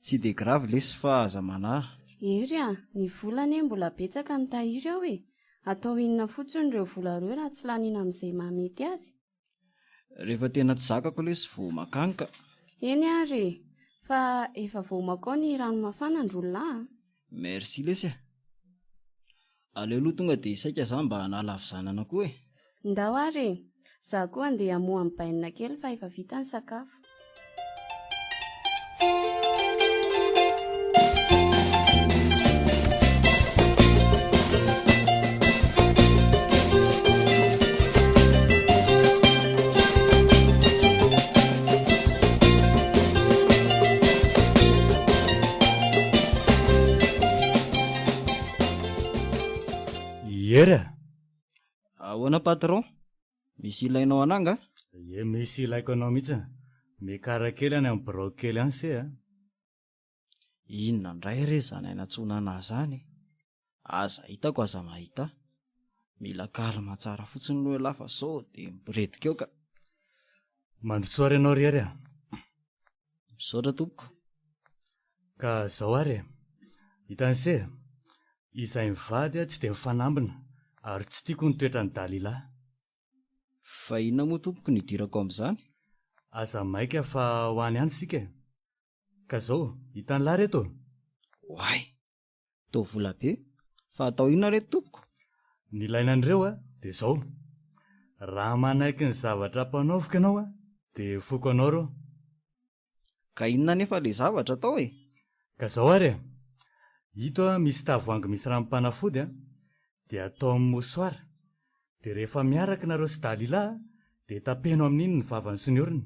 Tsy dia grave lesy fa aza manahy. Hery a! Ny vola anie mbola betsaka ny tahiry ao e! Atao inona fotsiny ireo vola ireo raha tsy laniana amin'izay mahamety azy? Rehefa tena tsy zakako lesy vao makany ka. Eny ary e! Fa efa voaomako ao ny rano mafana ndrolona a! Merci lesy a! Aleo aloha tonga dia saika za mba hanala havizanana koa e! Ndao ary e! Za koa andeha hamoha an'i Bainina kely fa efa vita ny sakafo. Hery a! Ahoana patron? Misy ilainao anah nga? Ie misy ilaiko anao mihitsy. Miakara kely any amin'ny birao kely any se a! Inona indray re izany anantsoana anah izany e? Aza hitako aza mahita ahy. Mila calme tsara fotsiny aloha ialahy fa sao dia miboredika eo ka. Mandrosoa ary ianao ry Hery a! Misaotra tompoko. Ka zao ary e! Hitan'i se, izay mivady tsy dia mifanambina ary tsy tiako ny toetran'i Dalila. Fa inona moa tompoko no idirako amin'izany? Aza maika fa ho any ihany isika e! Ka zao, hitan'lah reto? Oay! Toa vola be, fa atao inona reto tompoko? Ny ilaina an'ireo a, dia izao, raha manaiky ny zavatra ampanaoviko ianao a, dia foko anao ireo. Ka inona anefa ilay zavatra atao e? Ka izao ary e, ito a misy tavoahangy misy ranom-panafody a, dia atao amin'ny mouchoir, dia rehefa miaraka nareo sy Dalila a, dia tapeno amin'iny ny vavany sy ny orony.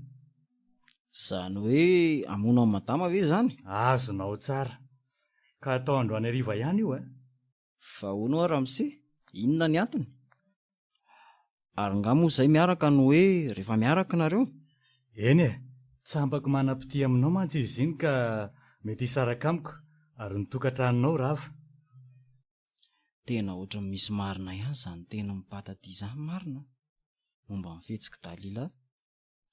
Izany hoe hamono an'i madama ve izany? Azonao tsara. Ka atao androany hariva ihany io eh. Fa hono hoa ramose, inona ny antony? Ary nga moa izay miaraka no hoe rehefa miaraka nareo? Eny e, tsambako manam-pitia aminao mantsy izy iny ka mety hisaraka amiko ary ny tokantranonao rava. Tena ohatran'ny misy marina ihany izany tenin'i Mipata ty izany marina an! Momba ny fihetsik'i Dalila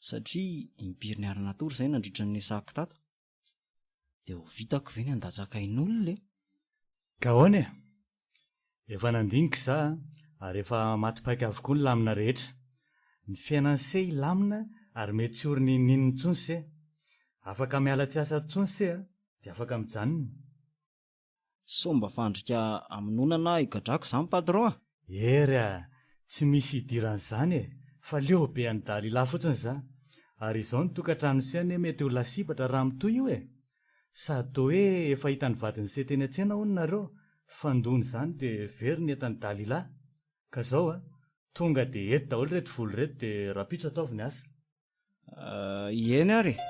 satria impiry niara-natory izay nandritra ny nesako tato. Dia ho vitako ve ny handatsaka ain'olona e? Ka ahoana e? Efa nandinika za ary efa maty paika avokoa ny lamina rehetra. Ny fiainan'i se hilamina ary mety tsy ho ry n'inon'inona intsony se. Afaka miala tsy asa intsony se a, dia afaka mijanona. Sao mba fandrika hamonoana na higadrako izany patron a! Hery a! Tsy misy idiran'izany e! Fa leo be an'i Dalila fotsiny za! Ary izao ny tokantranon'i se anie mety ho lasibatra raha mitohy io e! Sady toa hoe efa hitan'ny vadin'i se teny an-tsena hono nareo fa ndony izany dia very ny entan'i Dalila! Ka zao a! Tonga dia eto daholo ireto vola ireto dia rahampitso ataovy ny asa! Eny ary e!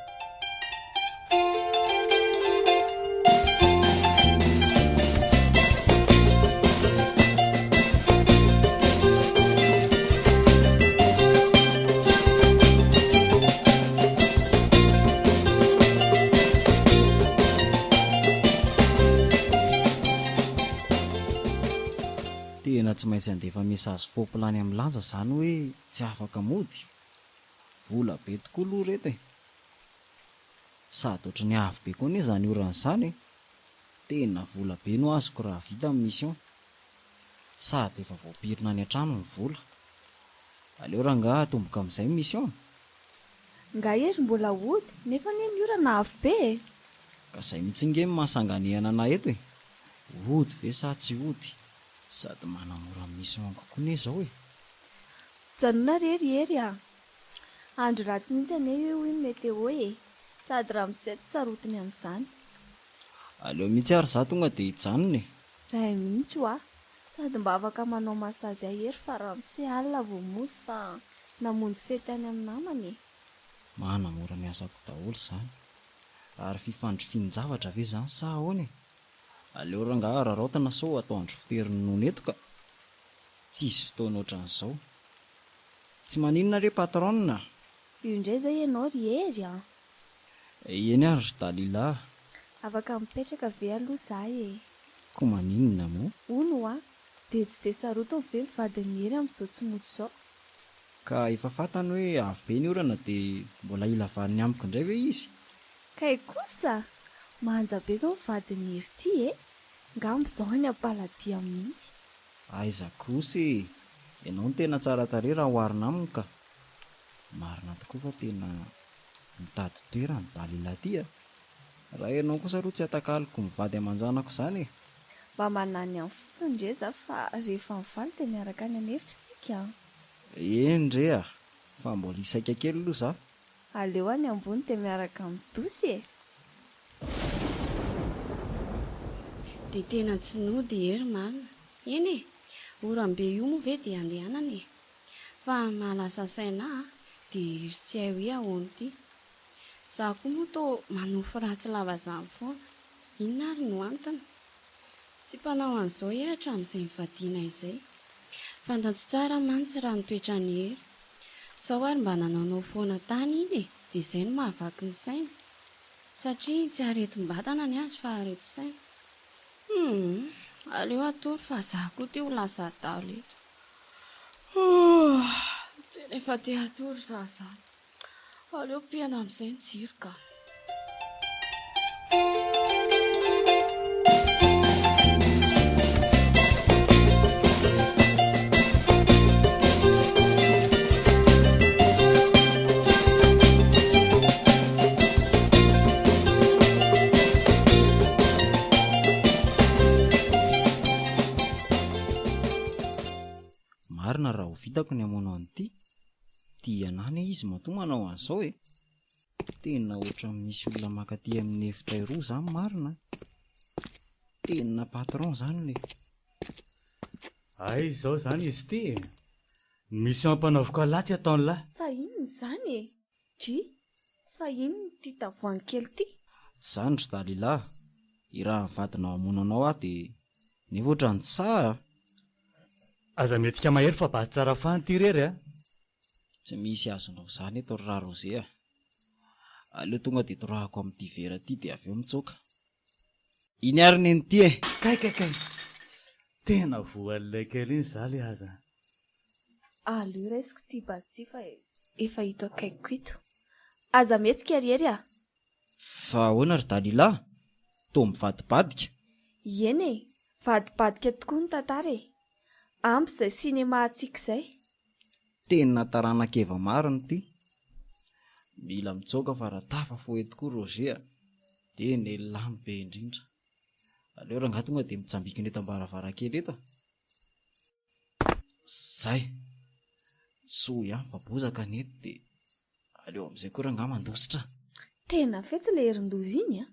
Tena tsy maintsy handefa message fopla any amin'ny lanja zany hoe tsy afaka mody. Vola be tokoa aloha ireto e! Sady ohatry ny avo be koa anie izany orana izany e! Tena vola be no azoko raha vita ny mission. Sady efa voapirina any an-trano ny vola. Aleo rangaha atomboka amin'izay ny mission e! Nga hery mbola hody nefa anie ny orana avo be e! Ka zay mihitsy nge ny maha sanganehana anah eto e! Hody ve sa tsy hody? Sady manamora ny mission-ko koa anie izao e! Janona re ry Hery a! Andro ratsy mihitsy anie io hoy ny météo e! Sady ramose tsy sarotiny amin'izany. Aleo mihitsy ary za tonga dia hijanona e! Zay mihitsy hoa! Sady mba afaka manao massage ahy Hery fa ramose alina vao mody fa namonjy fety any amin'ny namany e! Manamora ny asako daholo izany. Ary fifandrifian-javatra ve izany sa ahoana e? Aleo rangaha araraotina sao atao andro fitery ny nono eto ka! Tsisy fotoana ohatran'izao. Tsy maninona re patronne a! Io indray izay ianao ry Hery a! Eny ary ry Dalila a! Afaka mipetraka ve aloha za e? Ko maninona moa? Hono hoa, dia tsy dia sarotiny ve ny vadin'i Hery amin'izao tsy mody izao? Ka efa fantany hoe avy be ny orana dia mbola hila vaniny amiko indray ve izy? Kay kosa! Manja be izao ny vadin'i Hery ity e! Ngamba izao any am-paladia mihitsy. Aiza kosa e! Ianao no tena tsara tarehy raha oharina aminy ka! Marina tokoa fa tena mitady toerana i Dalila ty a! Raha ianao kosa aloha tsy atakaloko mivady aman-janako izany e! Mba manany ihany fotsiny re za fa rehefa mivaly dia miaraka any an'efitra tsika an! Eny re a! Fa mbola hisaika kely aloha za. Aleo any ambony dia miaraka midosy e! Dia tena tsy nody i Hery marina. Eny e! Oram-be io moa ve dia andehanana e! Fa mahalasa saina ahy dia iry tsy hay hoe ahoana ity. Izaho koa moa toa manofy ratsy lava izany foana. Inona ary no antony? Tsy mpanao an'izao i Hery hatramin'izay nivadiana izay. Fantatro tsara mantsy raha ny toetran'i Hery. Sao ary mba nanaonao foana tany iny e, dia izay no mahavaky ny saina. Satria tsy aretim-batana ny azy fa areti-saina. Humm, aleo hatory fa za koa te ho lasa adala eto. Humm, tena efa te hatory za zany. Aleo pihana amin'izay ny jiro ka. Marina raha ho vitako ny hamono an'ity. Tia anah anie izy matoa manao an'izao e. Tena ohatran'ny misy olona mankaty amin'ny efitra eroa zany marina a. Tena patron zany le. Aiza izao zany izy ity e? Ny mission ampanaoviko an'lah tsy ataon'lah. Fa inona izany e? Dry, fa inona ity tavoahangy kely ity? Tsy izany ry Dalila a! Irahan'ny vadinao hamono anao aho dia nefa ohatran'ny tsy sahy a! Aza mihetsika mahery fa basy tsara fahana ity rery a! Tsy misy azonao izany eto ry Raroze a! Aleo tonga dia torahako amin'ity vera ity dia avy eo mitsoaka. Iny ary neny ity e! Kay kay kay! Tena voan'ilay kely iny za le aza. Aleo raisiko ity basy ity fa efa ito akaikiko ito. Aza mihetsika ry Hery a! Fa ahoana ry Dalila? Toa mivadibadika? Eny e! Vadibadika tokoa ny tantara e! Ampy izay cinéma antsika izay. Tena taranak'i Eva marina ity. Mila mitsoaka fa raha tafafoha eto koa Roger a! Dia nelilany be indrindra. Aleo rangahy tonga dia mitsambikina eto am-baravarankely eto a! Zay! Soa ihany fa bozaka ny eto dia aleo amin'izay koa rangahy mandositra. Tena fetsy ilay herin-doza iny a!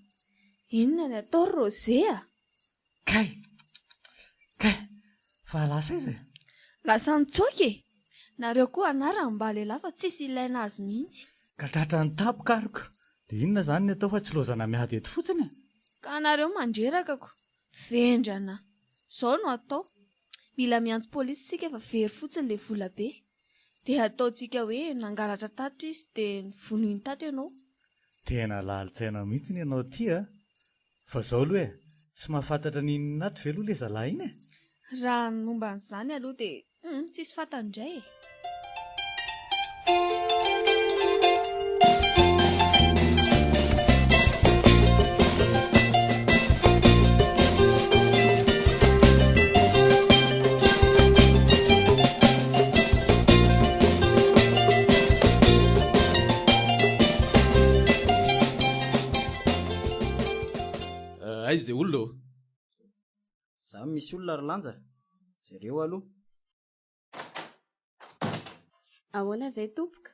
Inona ny atao ry Roger a! Kay! Kay! Fa lasa aiza e? Lasa nitsoaka e! Nareo koa anarany mba lehilahy fa tsisy ilaina azy mihitsy. Ka tratran'ny tampoka ary ko! Dia inona izany ny atao fa tsy lozana miady eto fotsiny e? Ka nareo mandreraka ko! Vendrana! Zao no atao, mila miantso polisy isika fa very fotsiny le vola be. Dia ataontsika hoe nangalatra tato izy dia novonoiny tato ianao. Tena lalin-tsaina mihitsy ny anao ity a! Fa zao aloha e, tsy mahafantatra n'inon'inona ato ve aloha le zalahy iny e? Raha ny momba an'izany aloha dia hum tsisy fantany indray e. Aiza izay olona ô? Za misy olona ry Lanja, jereo aloha. Ahoana izay tompoko?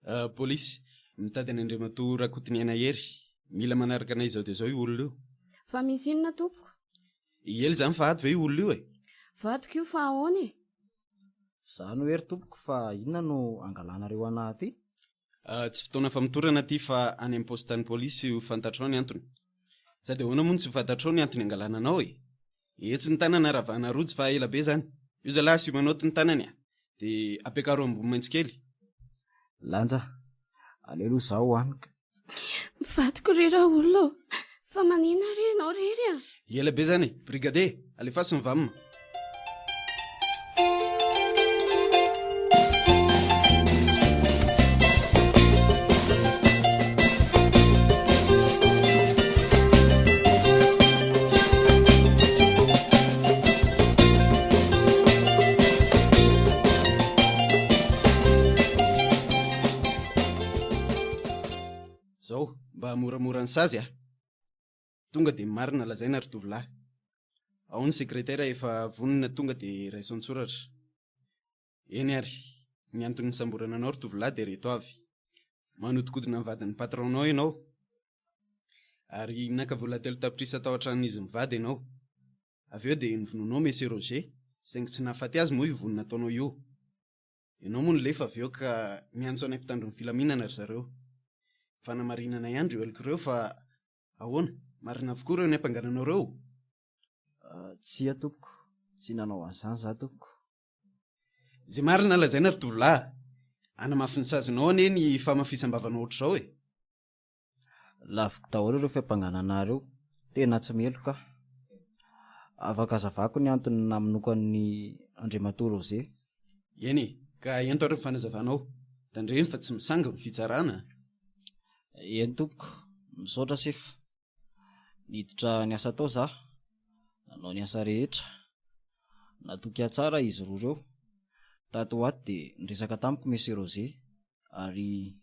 Euh, polisy, mitady an'i Andriamatoa Rakotoniaina Hery. Mila manaraka anay izao dia izao io olona io. Fa misy inona tompoko? I Ely izany fa ato ve io olona io e? Vadiko io fa ahoana e? Za no Hery tompoko fa inona no angalanareo anah aty? Ah, tsy fotoana famotorana ity fa any amin'ny poste-n'ny polisy ho fantatrao ny antony. Sady ahoana moa no tsy ho fantatrao ny antony angalana anao e? Etsy ny tanana ravahana rojo fa ela be zany. Io zalahy asio manoty ny tanany a! Dia ampiakaro ambony maitso kely. Lanja, aleo aloha izaho hohaniko. Mivadiko re raolona ô! Fa manina re ianao rery a? Ela be zany e! Brigadier, alefaso ny vam. Zao, mba hamoramora ny sazy a! Tonga dia marina lazaina ry tovolahy. Ao ny sekretera efa vonona tonga dia raiso an-tsoratra. Eny ary, ny antony nisamborana anao ry tovolahy dia reto avy. Manodikodina ny vadin'ny patron-nao ianao. Ary naka vola 3 tapitrisa tao an-tranon'izy mivady ianao. Avy eo dia novonoinao Monsieur Roger, saingy tsy nahafaty azy moa io vono nataonao io. Ianao moa nilefa avy eo ka niantso anay mpitandro ny filaminana ry zareo. Fanamarinana ihany ireo heloka ireo fa ahoana, marina avokoa ireo niampangananao ireo? Tsia tompoko, tsy nanao an'izany za tompoko. Izay marina lazaina ry tovolahy a! Hanamafy ny sazinao anie ny fahamafisam-bavanao ohatr'izao e! Laviko daholo ireo fiampangana anah ireo, tena tsy meloka aho. Afaka azavako ny antony namonoako an'i Andriamatoa Roger. Eny e, ka ento ary ny fanazavanao. Tandremo fa tsy misangy ny fitsarana a! Eny tompoko, misaotra sefo. Niditra niasa tao za, nanao ny asa rehetra. Natoky ahy tsara izy roa ireo. Tato ho ato dia niresaka tamiko Monsieur Roger ary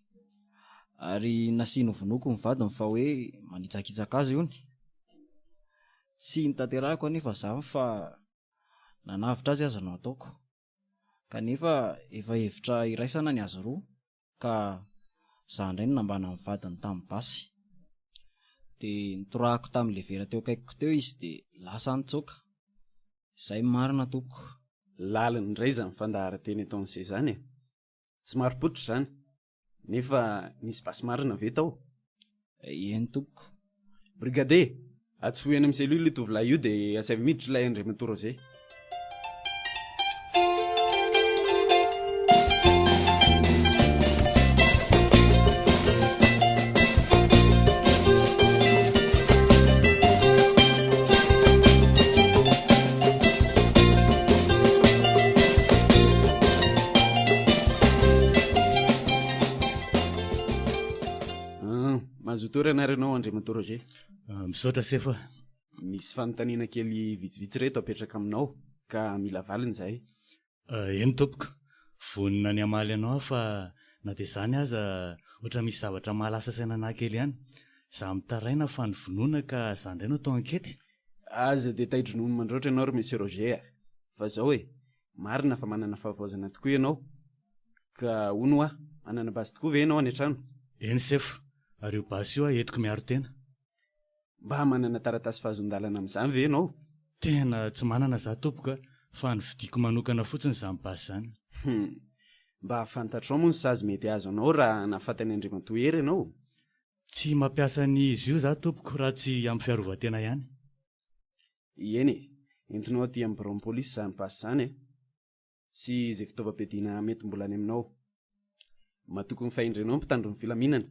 ary nasiany hovonoiko ny vadiny fa hoe manitsakitsaka azy hono. Tsy notanterahiko anefa izany fa nanavotra azy aza no ataoko. Kanefa efa hevitra iraisana ny azy roa ka za indray no nambana ny vadiny tamin'ny basy. Dia notorahako tamin'ilay vera teo akaikiko teo izy dia lasa nitsoaka. Izay ny marina tompoko. Lalina indray izany fandaharan-teny ataon'ise izany e! Tsy marim-pototra izany. Nefa nisy basy marina ve tao? Eny tompoko. Brigadier, atsofohy any amin'ny cellule io tovolahy io dia asaivo miditra ilay Andriamatoa Roger. Mazotoa toerana ary ianao Andriamatoa Roger. Ah, misaotra sefo a. Misy fanontaniana kely vitsivitsy ireto apetraka aminao ka mila valiny izahay. Ah, eny tompoko, vonona ny hamaly anao aho fa na dia izany aza ohatra misy zavatra mahalasa saina anah kely ihany. Za mitaraina fa ny vonoana ka za indray no atao ankety. Aza dia tai-dronono mandroatra ianao ry Monsieur Roger a! Fa zao e, marina fa manana fahavoazana tokoa ianao. Ka hono hoa, manana basy tokoa ve ianao any an-trano? Eny sefo, ary io basy io aho entiko miaro tena. Mba manana taratasy fahazoan-dalana amin'izany ve ianao? Tena tsy manana za tompoko a, fa novidiako manokana fotsiny izany basy izany. Hum, mba fantatrao moa ny sazy mety hahazo anao raha nahafaty an'i Andriamatoa Hery ianao? Tsy mampiasa an'izy io za tompoko raha tsy amin'ny fiarovan-tena ihany. Eny e, entinao aty amin'ny biraon'ny polisy izany basy izany e! Sy izay fitaovam-piadiana mety mbola any aminao. Matoky ny fahendrenao ny mpitandro ny filaminana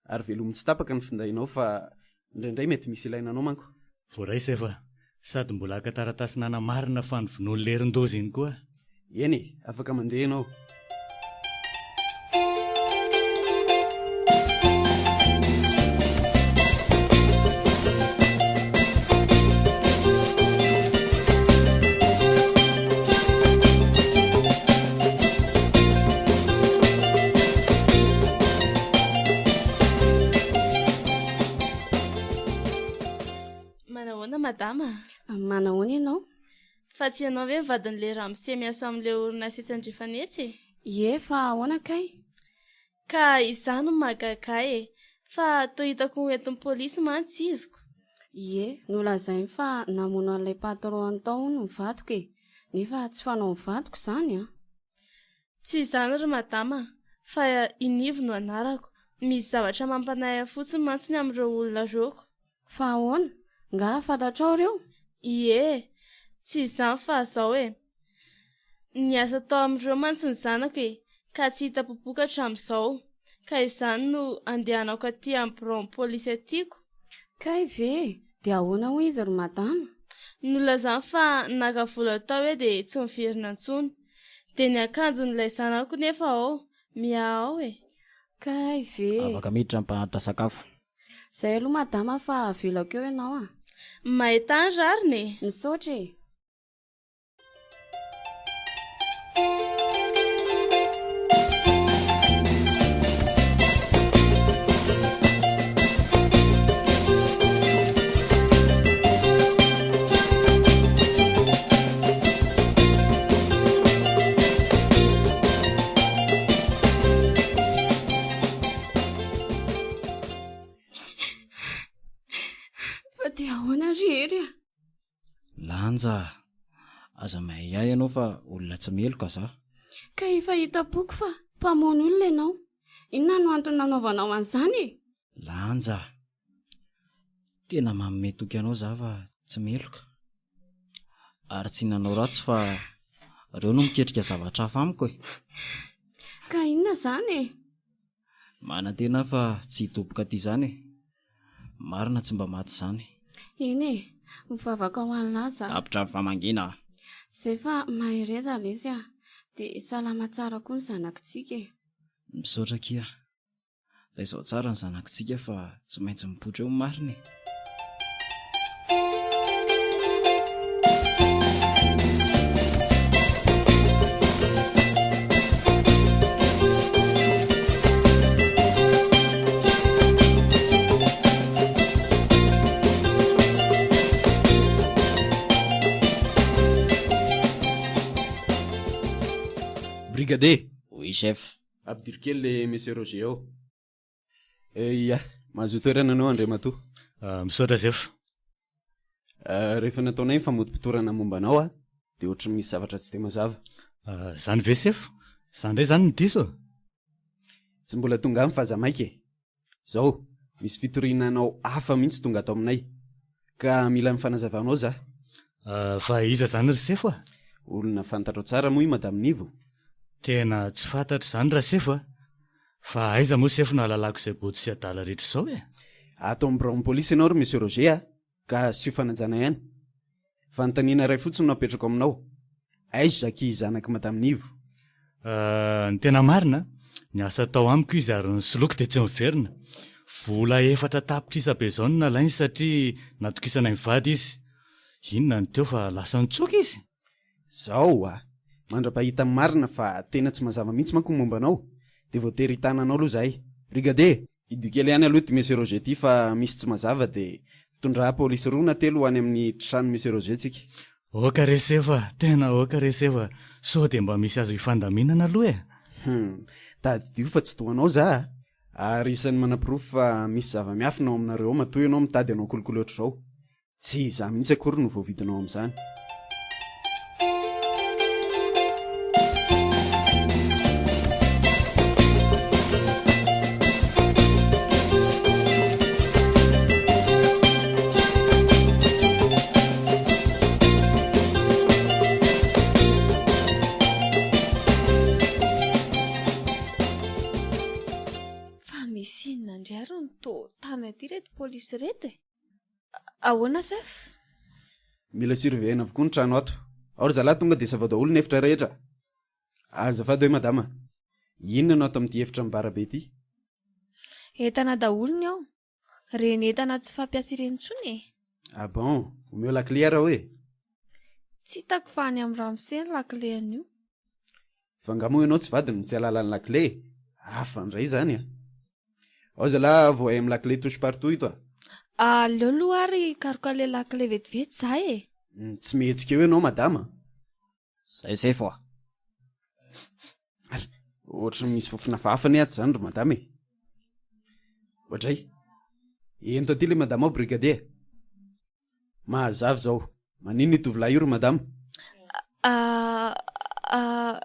ary velomy tsy tapaka ny findainao fa indraindray mety misy ilaina anao manko. Voaray sefo a! Sady mbola haka taratasy nanamarina fa novonoin'i Lerindoza iny koa. Eny e, afaka mandeha ianao. Manahoana madama? Manahoana ianao? Fa tsy ianao ve ny vadin'ilay ramose miasa amin'ilay orinasa etsy andrefana etsy e? Ie, fa ahoana kay? Ka izaho no mahagaga ahy e! Fa toa hitako ho entin'ny polisy mantsy iziko. Ie, nolazainy fa namono an'ilay patron-ny tao hono ny vadiko e! Nefa tsy fanaon'ny vadiko izany an! Tsy izany ry madama fa i Nivo no anarako. Misy zavatra mampanahy ahy fotsiny mantsy ny amin'ireo olona ireo ko. Fa ahoana? Nga fantatrao ireo? Ie, tsy izany fa zao e. Niasa tao amin'ireo mantsy ny zanako e, ka tsy hita popoka hatramin'izao. Ka izany no andehanako aty amin'ny biraon'ny polisy aty ko. Kay ve? Dia ahoana hoy izy ry madama? Nolazany fa naka vola tao hoe dia tsy miverina intsony. Dia ny akanjon'ilay zanako nefa ao, miaha ao e. Kay ve? Afaka miditra ny mpanatitra sakafo. Zay aloha madama fa avelako eo ianao a! Mahita ny rariny e! Misaotra e! Fa dia ahoana ry Hery a? Lanja a! Aza miahiahy ianao fa olona tsy meloka za. Ka efa hitam-poko fa mpamono olona ianao. Inona no antony nanaovanao an'izany e? Lanja a! Tena manome toky anao za fa tsy meloka. Ary tsy nanao ratsy fa Reo no miketrika zavatra hafa amiko e. Ka inona izany e? Manantena aho fa tsy hidoboka aty izany e. Marina tsy mba maty izany. Eny e, mivavaka ho an'lah za. Tapitra ny famangiana a. Zay fa mahereza lesy a. Dia salama tsara koa ny zanakitsika e. Misaotra akia. Taizao tsara ny zanakitsika fa tsy maintsy mipoitra eo ny marina e. Brigadier! Oui chef. Ampidiro kely le Monsieur Roger ao. Ia, mahazoa toerana anao Andriamatoa. Ah, misaotra chef. Ah, rehefa nataonay ny famotopotorana momba anao ah, dia ohatry ny misy zavatra tsy dia mazava. Ah, zany ve sefo? Za ndray zany no diso? Tsy mbola tonga any fa aza maika e. Zao, misy fitoriana anao hafa mihitsy tonga ato aminay. Ka mila ny fanazavanao za. Ah, fa iza zany ry sefo a? Olona fantatrao tsara moa i Madame Nivo? Tena tsy fantatro izany Rasefo a! Fa aiza moa sefo no ahalalako izay boto sy adala rehetra izao e? Ato amin'ny biraon'ny polisy ianao ry Monsieur Roger a! Ka asio fanajana ihany. Fanontaniana iray fotsiny no apetrako aminao. Aiza Jackie zanak'i Madame Nivo? Euh, ny tena marina, niasa tao amiko izy ary nisoloky dia tsy niverina. Vola efatra tapitrisa be izao no nalainy satria natokisanay mivady izy. Inona no teo fa lasa nitsoaka izy? Zao a! Mandra-pahita ny marina fa tena tsy mazava mihitsy manko ny momba anao dia voatery hitana anao aloha zahay. Brigadier! Idio kely ihany aloha ity Monsieur Roger ity fa misy tsy mazava dia tondrà polisy roa na telo ho any amin'ny tranon'i Monsieur Roger tsika. Oka re sefo a! Tena oka re sefo a! Sao dia mba misy azo hifandaminana aloha e! Hum! Tadidio fa tsy toa anao za a! Ary isan'ny manaporofo fa misy zava-miafina ao aminareo ao matoa ianao mitady hanao kolikoly ohatr'izao. Tsy izaho mihitsy akory no voavidinao amin'izany. Fa misy inona indray ary no toa tamy aty ireto polisy ireto e? Ahoana chef? Mila surveiller-na avokoa ny trano ato. Ao ry zalahy tonga dia savao daholo ny efitra rehetra. Azafady hoe madama, inona no ato amin'ity efitra mibara be ity? Entana daholo ny ao. Ireny entana tsy fampiasa ireny intsony e. Ah bon, omeo lakile ary aho e. Tsy hitako fa any amin'ny ramose ny lakile an'io. Fa nga moa ianao tsy vadiny no tsy hahalala ny lakile e? Hafa indray izany an! Ao zalahy voay amin'ny lakile touche partout ito a! Aleo aloha ary hikaroka ilay lakile vetivety za e! Tsy mihetsika eo ianao madama a! Zay sefo a! Ary ohatry ny misy fofona hafahafa anie ato izany ry madama e! Oadray! Ento aty ilay madama ao brigadier a! Mahazava izao. Maninona io tovolahy io ry madama? Ah, ah,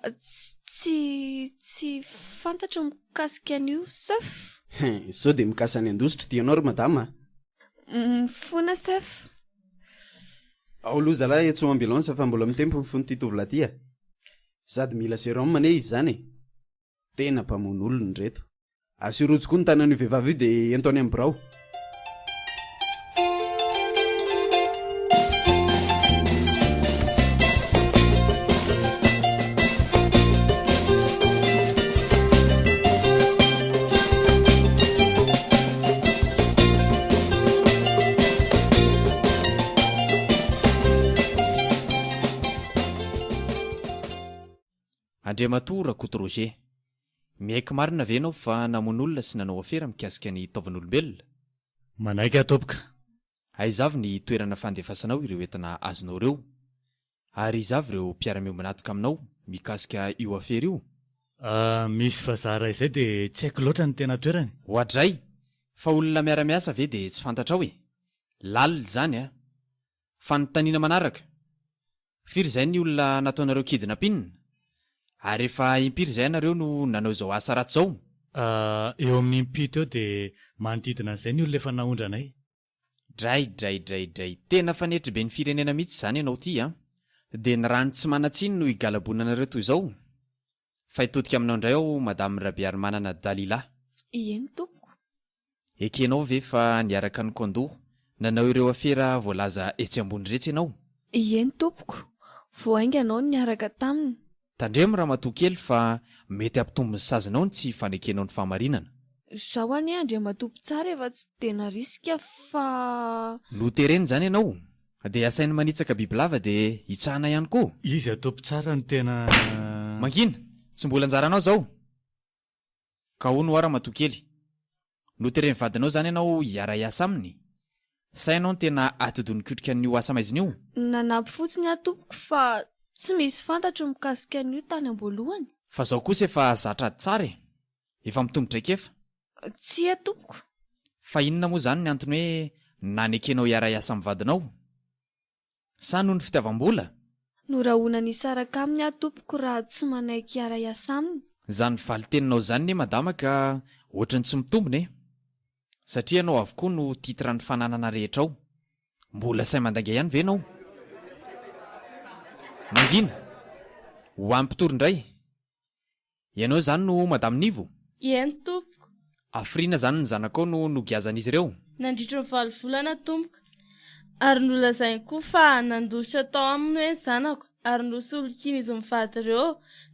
tsy, tsy fantatro mikasika an'io chef. Hein, sao dia mikasa ny handositra ity ianao ry madama a? Mifona chef. Ao aloha zalahy etsy ho ambulance fa mbola mitempo ny fon'ity tovolahy ity a. Sady mila sérum anie izy izany e. Tena mpamono olona ireto. Asio rojo koa ny tanan'io vehivavy io dia ento any amin'ny birao. Andriamatoa Rakoto Roger, miaiky marina ve ianao fa namono olona sy nanao afera mikasika ny taovan'olombelona? Manaiky aho tompoko. Aiza avy ny toerana fandefasanao ireo entana azonao ireo? Ary iza avy ireo mpiara-miombon'antoka aminao mikasika io afera io? Misy vazaha iray izay dia tsy haiko loatra ny tena toerany. Oadray! Fa olona miara-miasa ve dia tsy fantatrao e? Lalina izany a! Fanontaniana manaraka, Firy izay ny olona nataonareo kidnapping? Ary efa impiry izay ianareo no nanao izao asa ratsy izao? Eo amin'ny impito eo dia manodidina an'izay ny olona efa naondranay. Dray dray dray dray tena fanetry be ny firenena mihitsy izany ianao ity an! Dia ny rano tsy manan-tsiny no higalabonanareo toy izao? Fa hitodika aminao indray aho Madame Rabearimanana Dalila. Ieny tompoko. Ekenao ve fa niaraka nikoandoha nanao ireo afera voalaza etsy ambony iretsy ianao? Ieny tompoko. Vao haingana aho no niaraka taminy. Tandremo ramatoa kely fa mety hampitombo ny sazinao ny tsy fanekenao ny fahamarinana. Izaho anie Andriamatoa mpitsara efa tsy dia narisika fa. Noterena izany ianao? Dia asainy manitsaka bibilava dia hitsahana ihany koa? Izy atao mpitsara no tena. Mangina! Tsy mbola anjaranao izao! Ka hono hoa ramatoa kely, noteren'ny vadinao izany ianao hiara-hiasa aminy? Sa ianao no tena atidoha nikotrika an'io asa maizina io? Nanampy fotsiny aho tompoko fa tsy misy fantatro mikasika an'io tany am-boalohany. Fa zao kosa efa zatra ady tsara e! Efa mitombo traikefa. Tsia tompoko. Fa inona moa izany ny antony hoe nanekenao hiara-hiasa amin'ny vadinao? Sa noho ny fitiavam-bola? Norahonany hisaraka aminy aho tompoko raha tsy manaiky hiara-hiasa aminy. Izany valin-teninao izany ne madama ka ohatran'ny tsy mitombina e! Satria ianao avokoa no titre ny fananana rehetra ao. Mbola sahy mandainga ihany ve ianao? Mangina! Ho an'ny mpitory indray. Ianao izany no Madame Nivo? Eny tompoko. Hafiriana izany ny zanakao no nogiazan'izy ireo? Nandritry ny valo volana tompoko. Ary nolazainy koa fa nandositra tao aminy hoe ny zanako ary nosolokian'izy mivady ireo,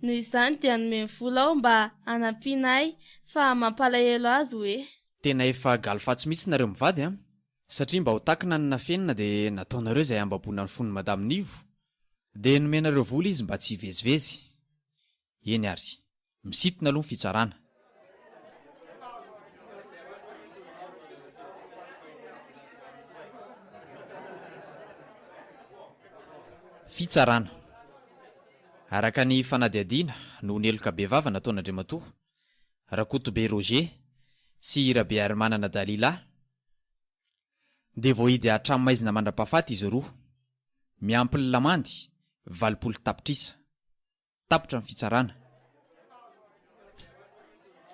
noho izany dia nomeny vola aho mba hanampiana ahy fa mampalahelo azy hoe. Tena efa galifatsy mihitsy nareo mivady an! Satria mba ho takina ny nafenina dia nataonareo izay hambaboana ny fon'i Madame Nivo, dia nomenareo vola izy mba tsy hivezivezy. Eny ary. Misintona aloha ny fitsarana. Fitsarana. Araka ny fanadihadiana noho ny heloka bevava nataon'Andriamatoa Rakotobe Roger sy Rabearimanana Dalila dia voahidy hatramin'ny maizina mandra-pahafaty izy roa, miampy ny lamandy 80 tapitrisa. Tapitra ny fitsarana.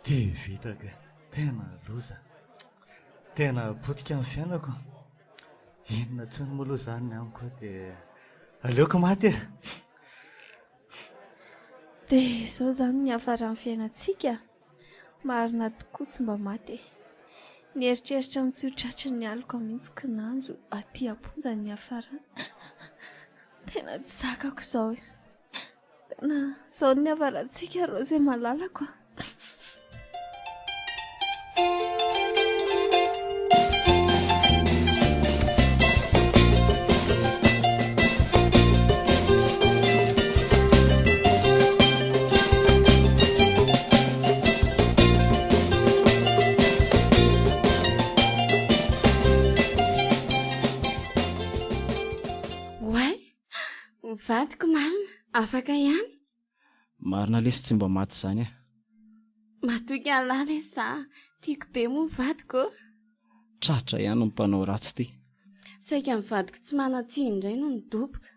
Ty vita ka, tena loza. Tena potika ny fiainako. Inona intsony moa aloha izany ny amiko dia aleoko maty e. Dia izao izany ny hiafaran'ny fiainantsika? Marina tokoa tsy mba maty e. Nieritreritra ny tsy ho tratry ny aloka mihitsy kinanjo aty am-ponja ny niafarana. Tena tsy zakako izao e. Tena izao ny niafarantsika Rose malalako a. Oay! Vadiko marina, afaka ihany. Marina lesy tsy mba maty izany ah. Matoky an'lah lesy za, tiako be moa ny vadiko ô. Tratra ihany ny mpanao ratsy ty. Saika ny vadiko tsy manan-tsiny indray no nidoboka.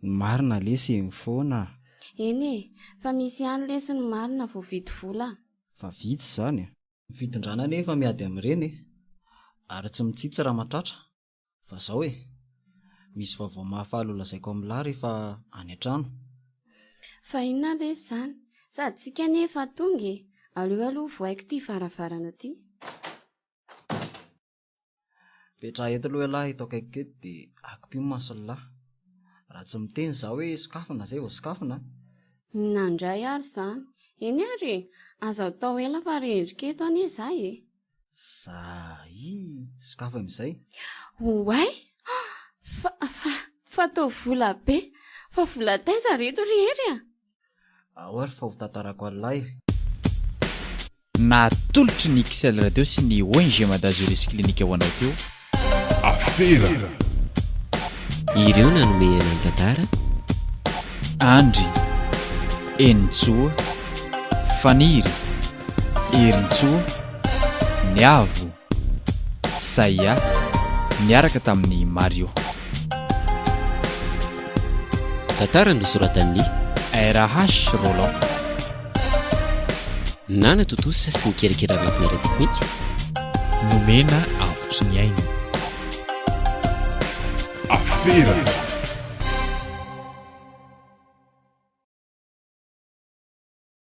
Ny marina lesy eny foana a. Eny e, fa misy ihany lesy ny marina voavidy vola a. Fa vitsy izany a. Ny fitondrana anie efa miady amin'ireny e. Ary tsy mitsitsy raha matratra. Fa zao e. Misy vaovao mahafaly ho lazaiko amin'lah rehefa any an-trano. Fa inona lesy izany? Sady tsika anie efa tonga e. Aleo aloha vohaiko ity varavarana ity. Petraha eto aloha ialahy eto akaikiko eto dia akipio ny mason'lah. Raha tsy miteny za hoe sokafina zay vao sokafina a! Inona indray ary izany? Eny ary e! Aza atao ela fa rendrika eto anie za e! Zay! Sokafy amin'izay. Oay! Fa, fa, fa toa vola be! Fa vola taiza ry reto ry Hery a? Ao ary fa ho tantarako an'lah e! Natolotry ny XL Radio sy ny ONG Madazoris Clinique ho anao teo. Afera. Ireo nanome aina ny tantara. Andry, Henintsoa, Faniry, Herintsoa, Niavo, Saia, niaraka tamin'i Mario. Tantara nosoratan'i. RH Roland. Nanatontosa sy nikirakira ny lafiny ara-teknika. Nomena avotry ny aina. Afera.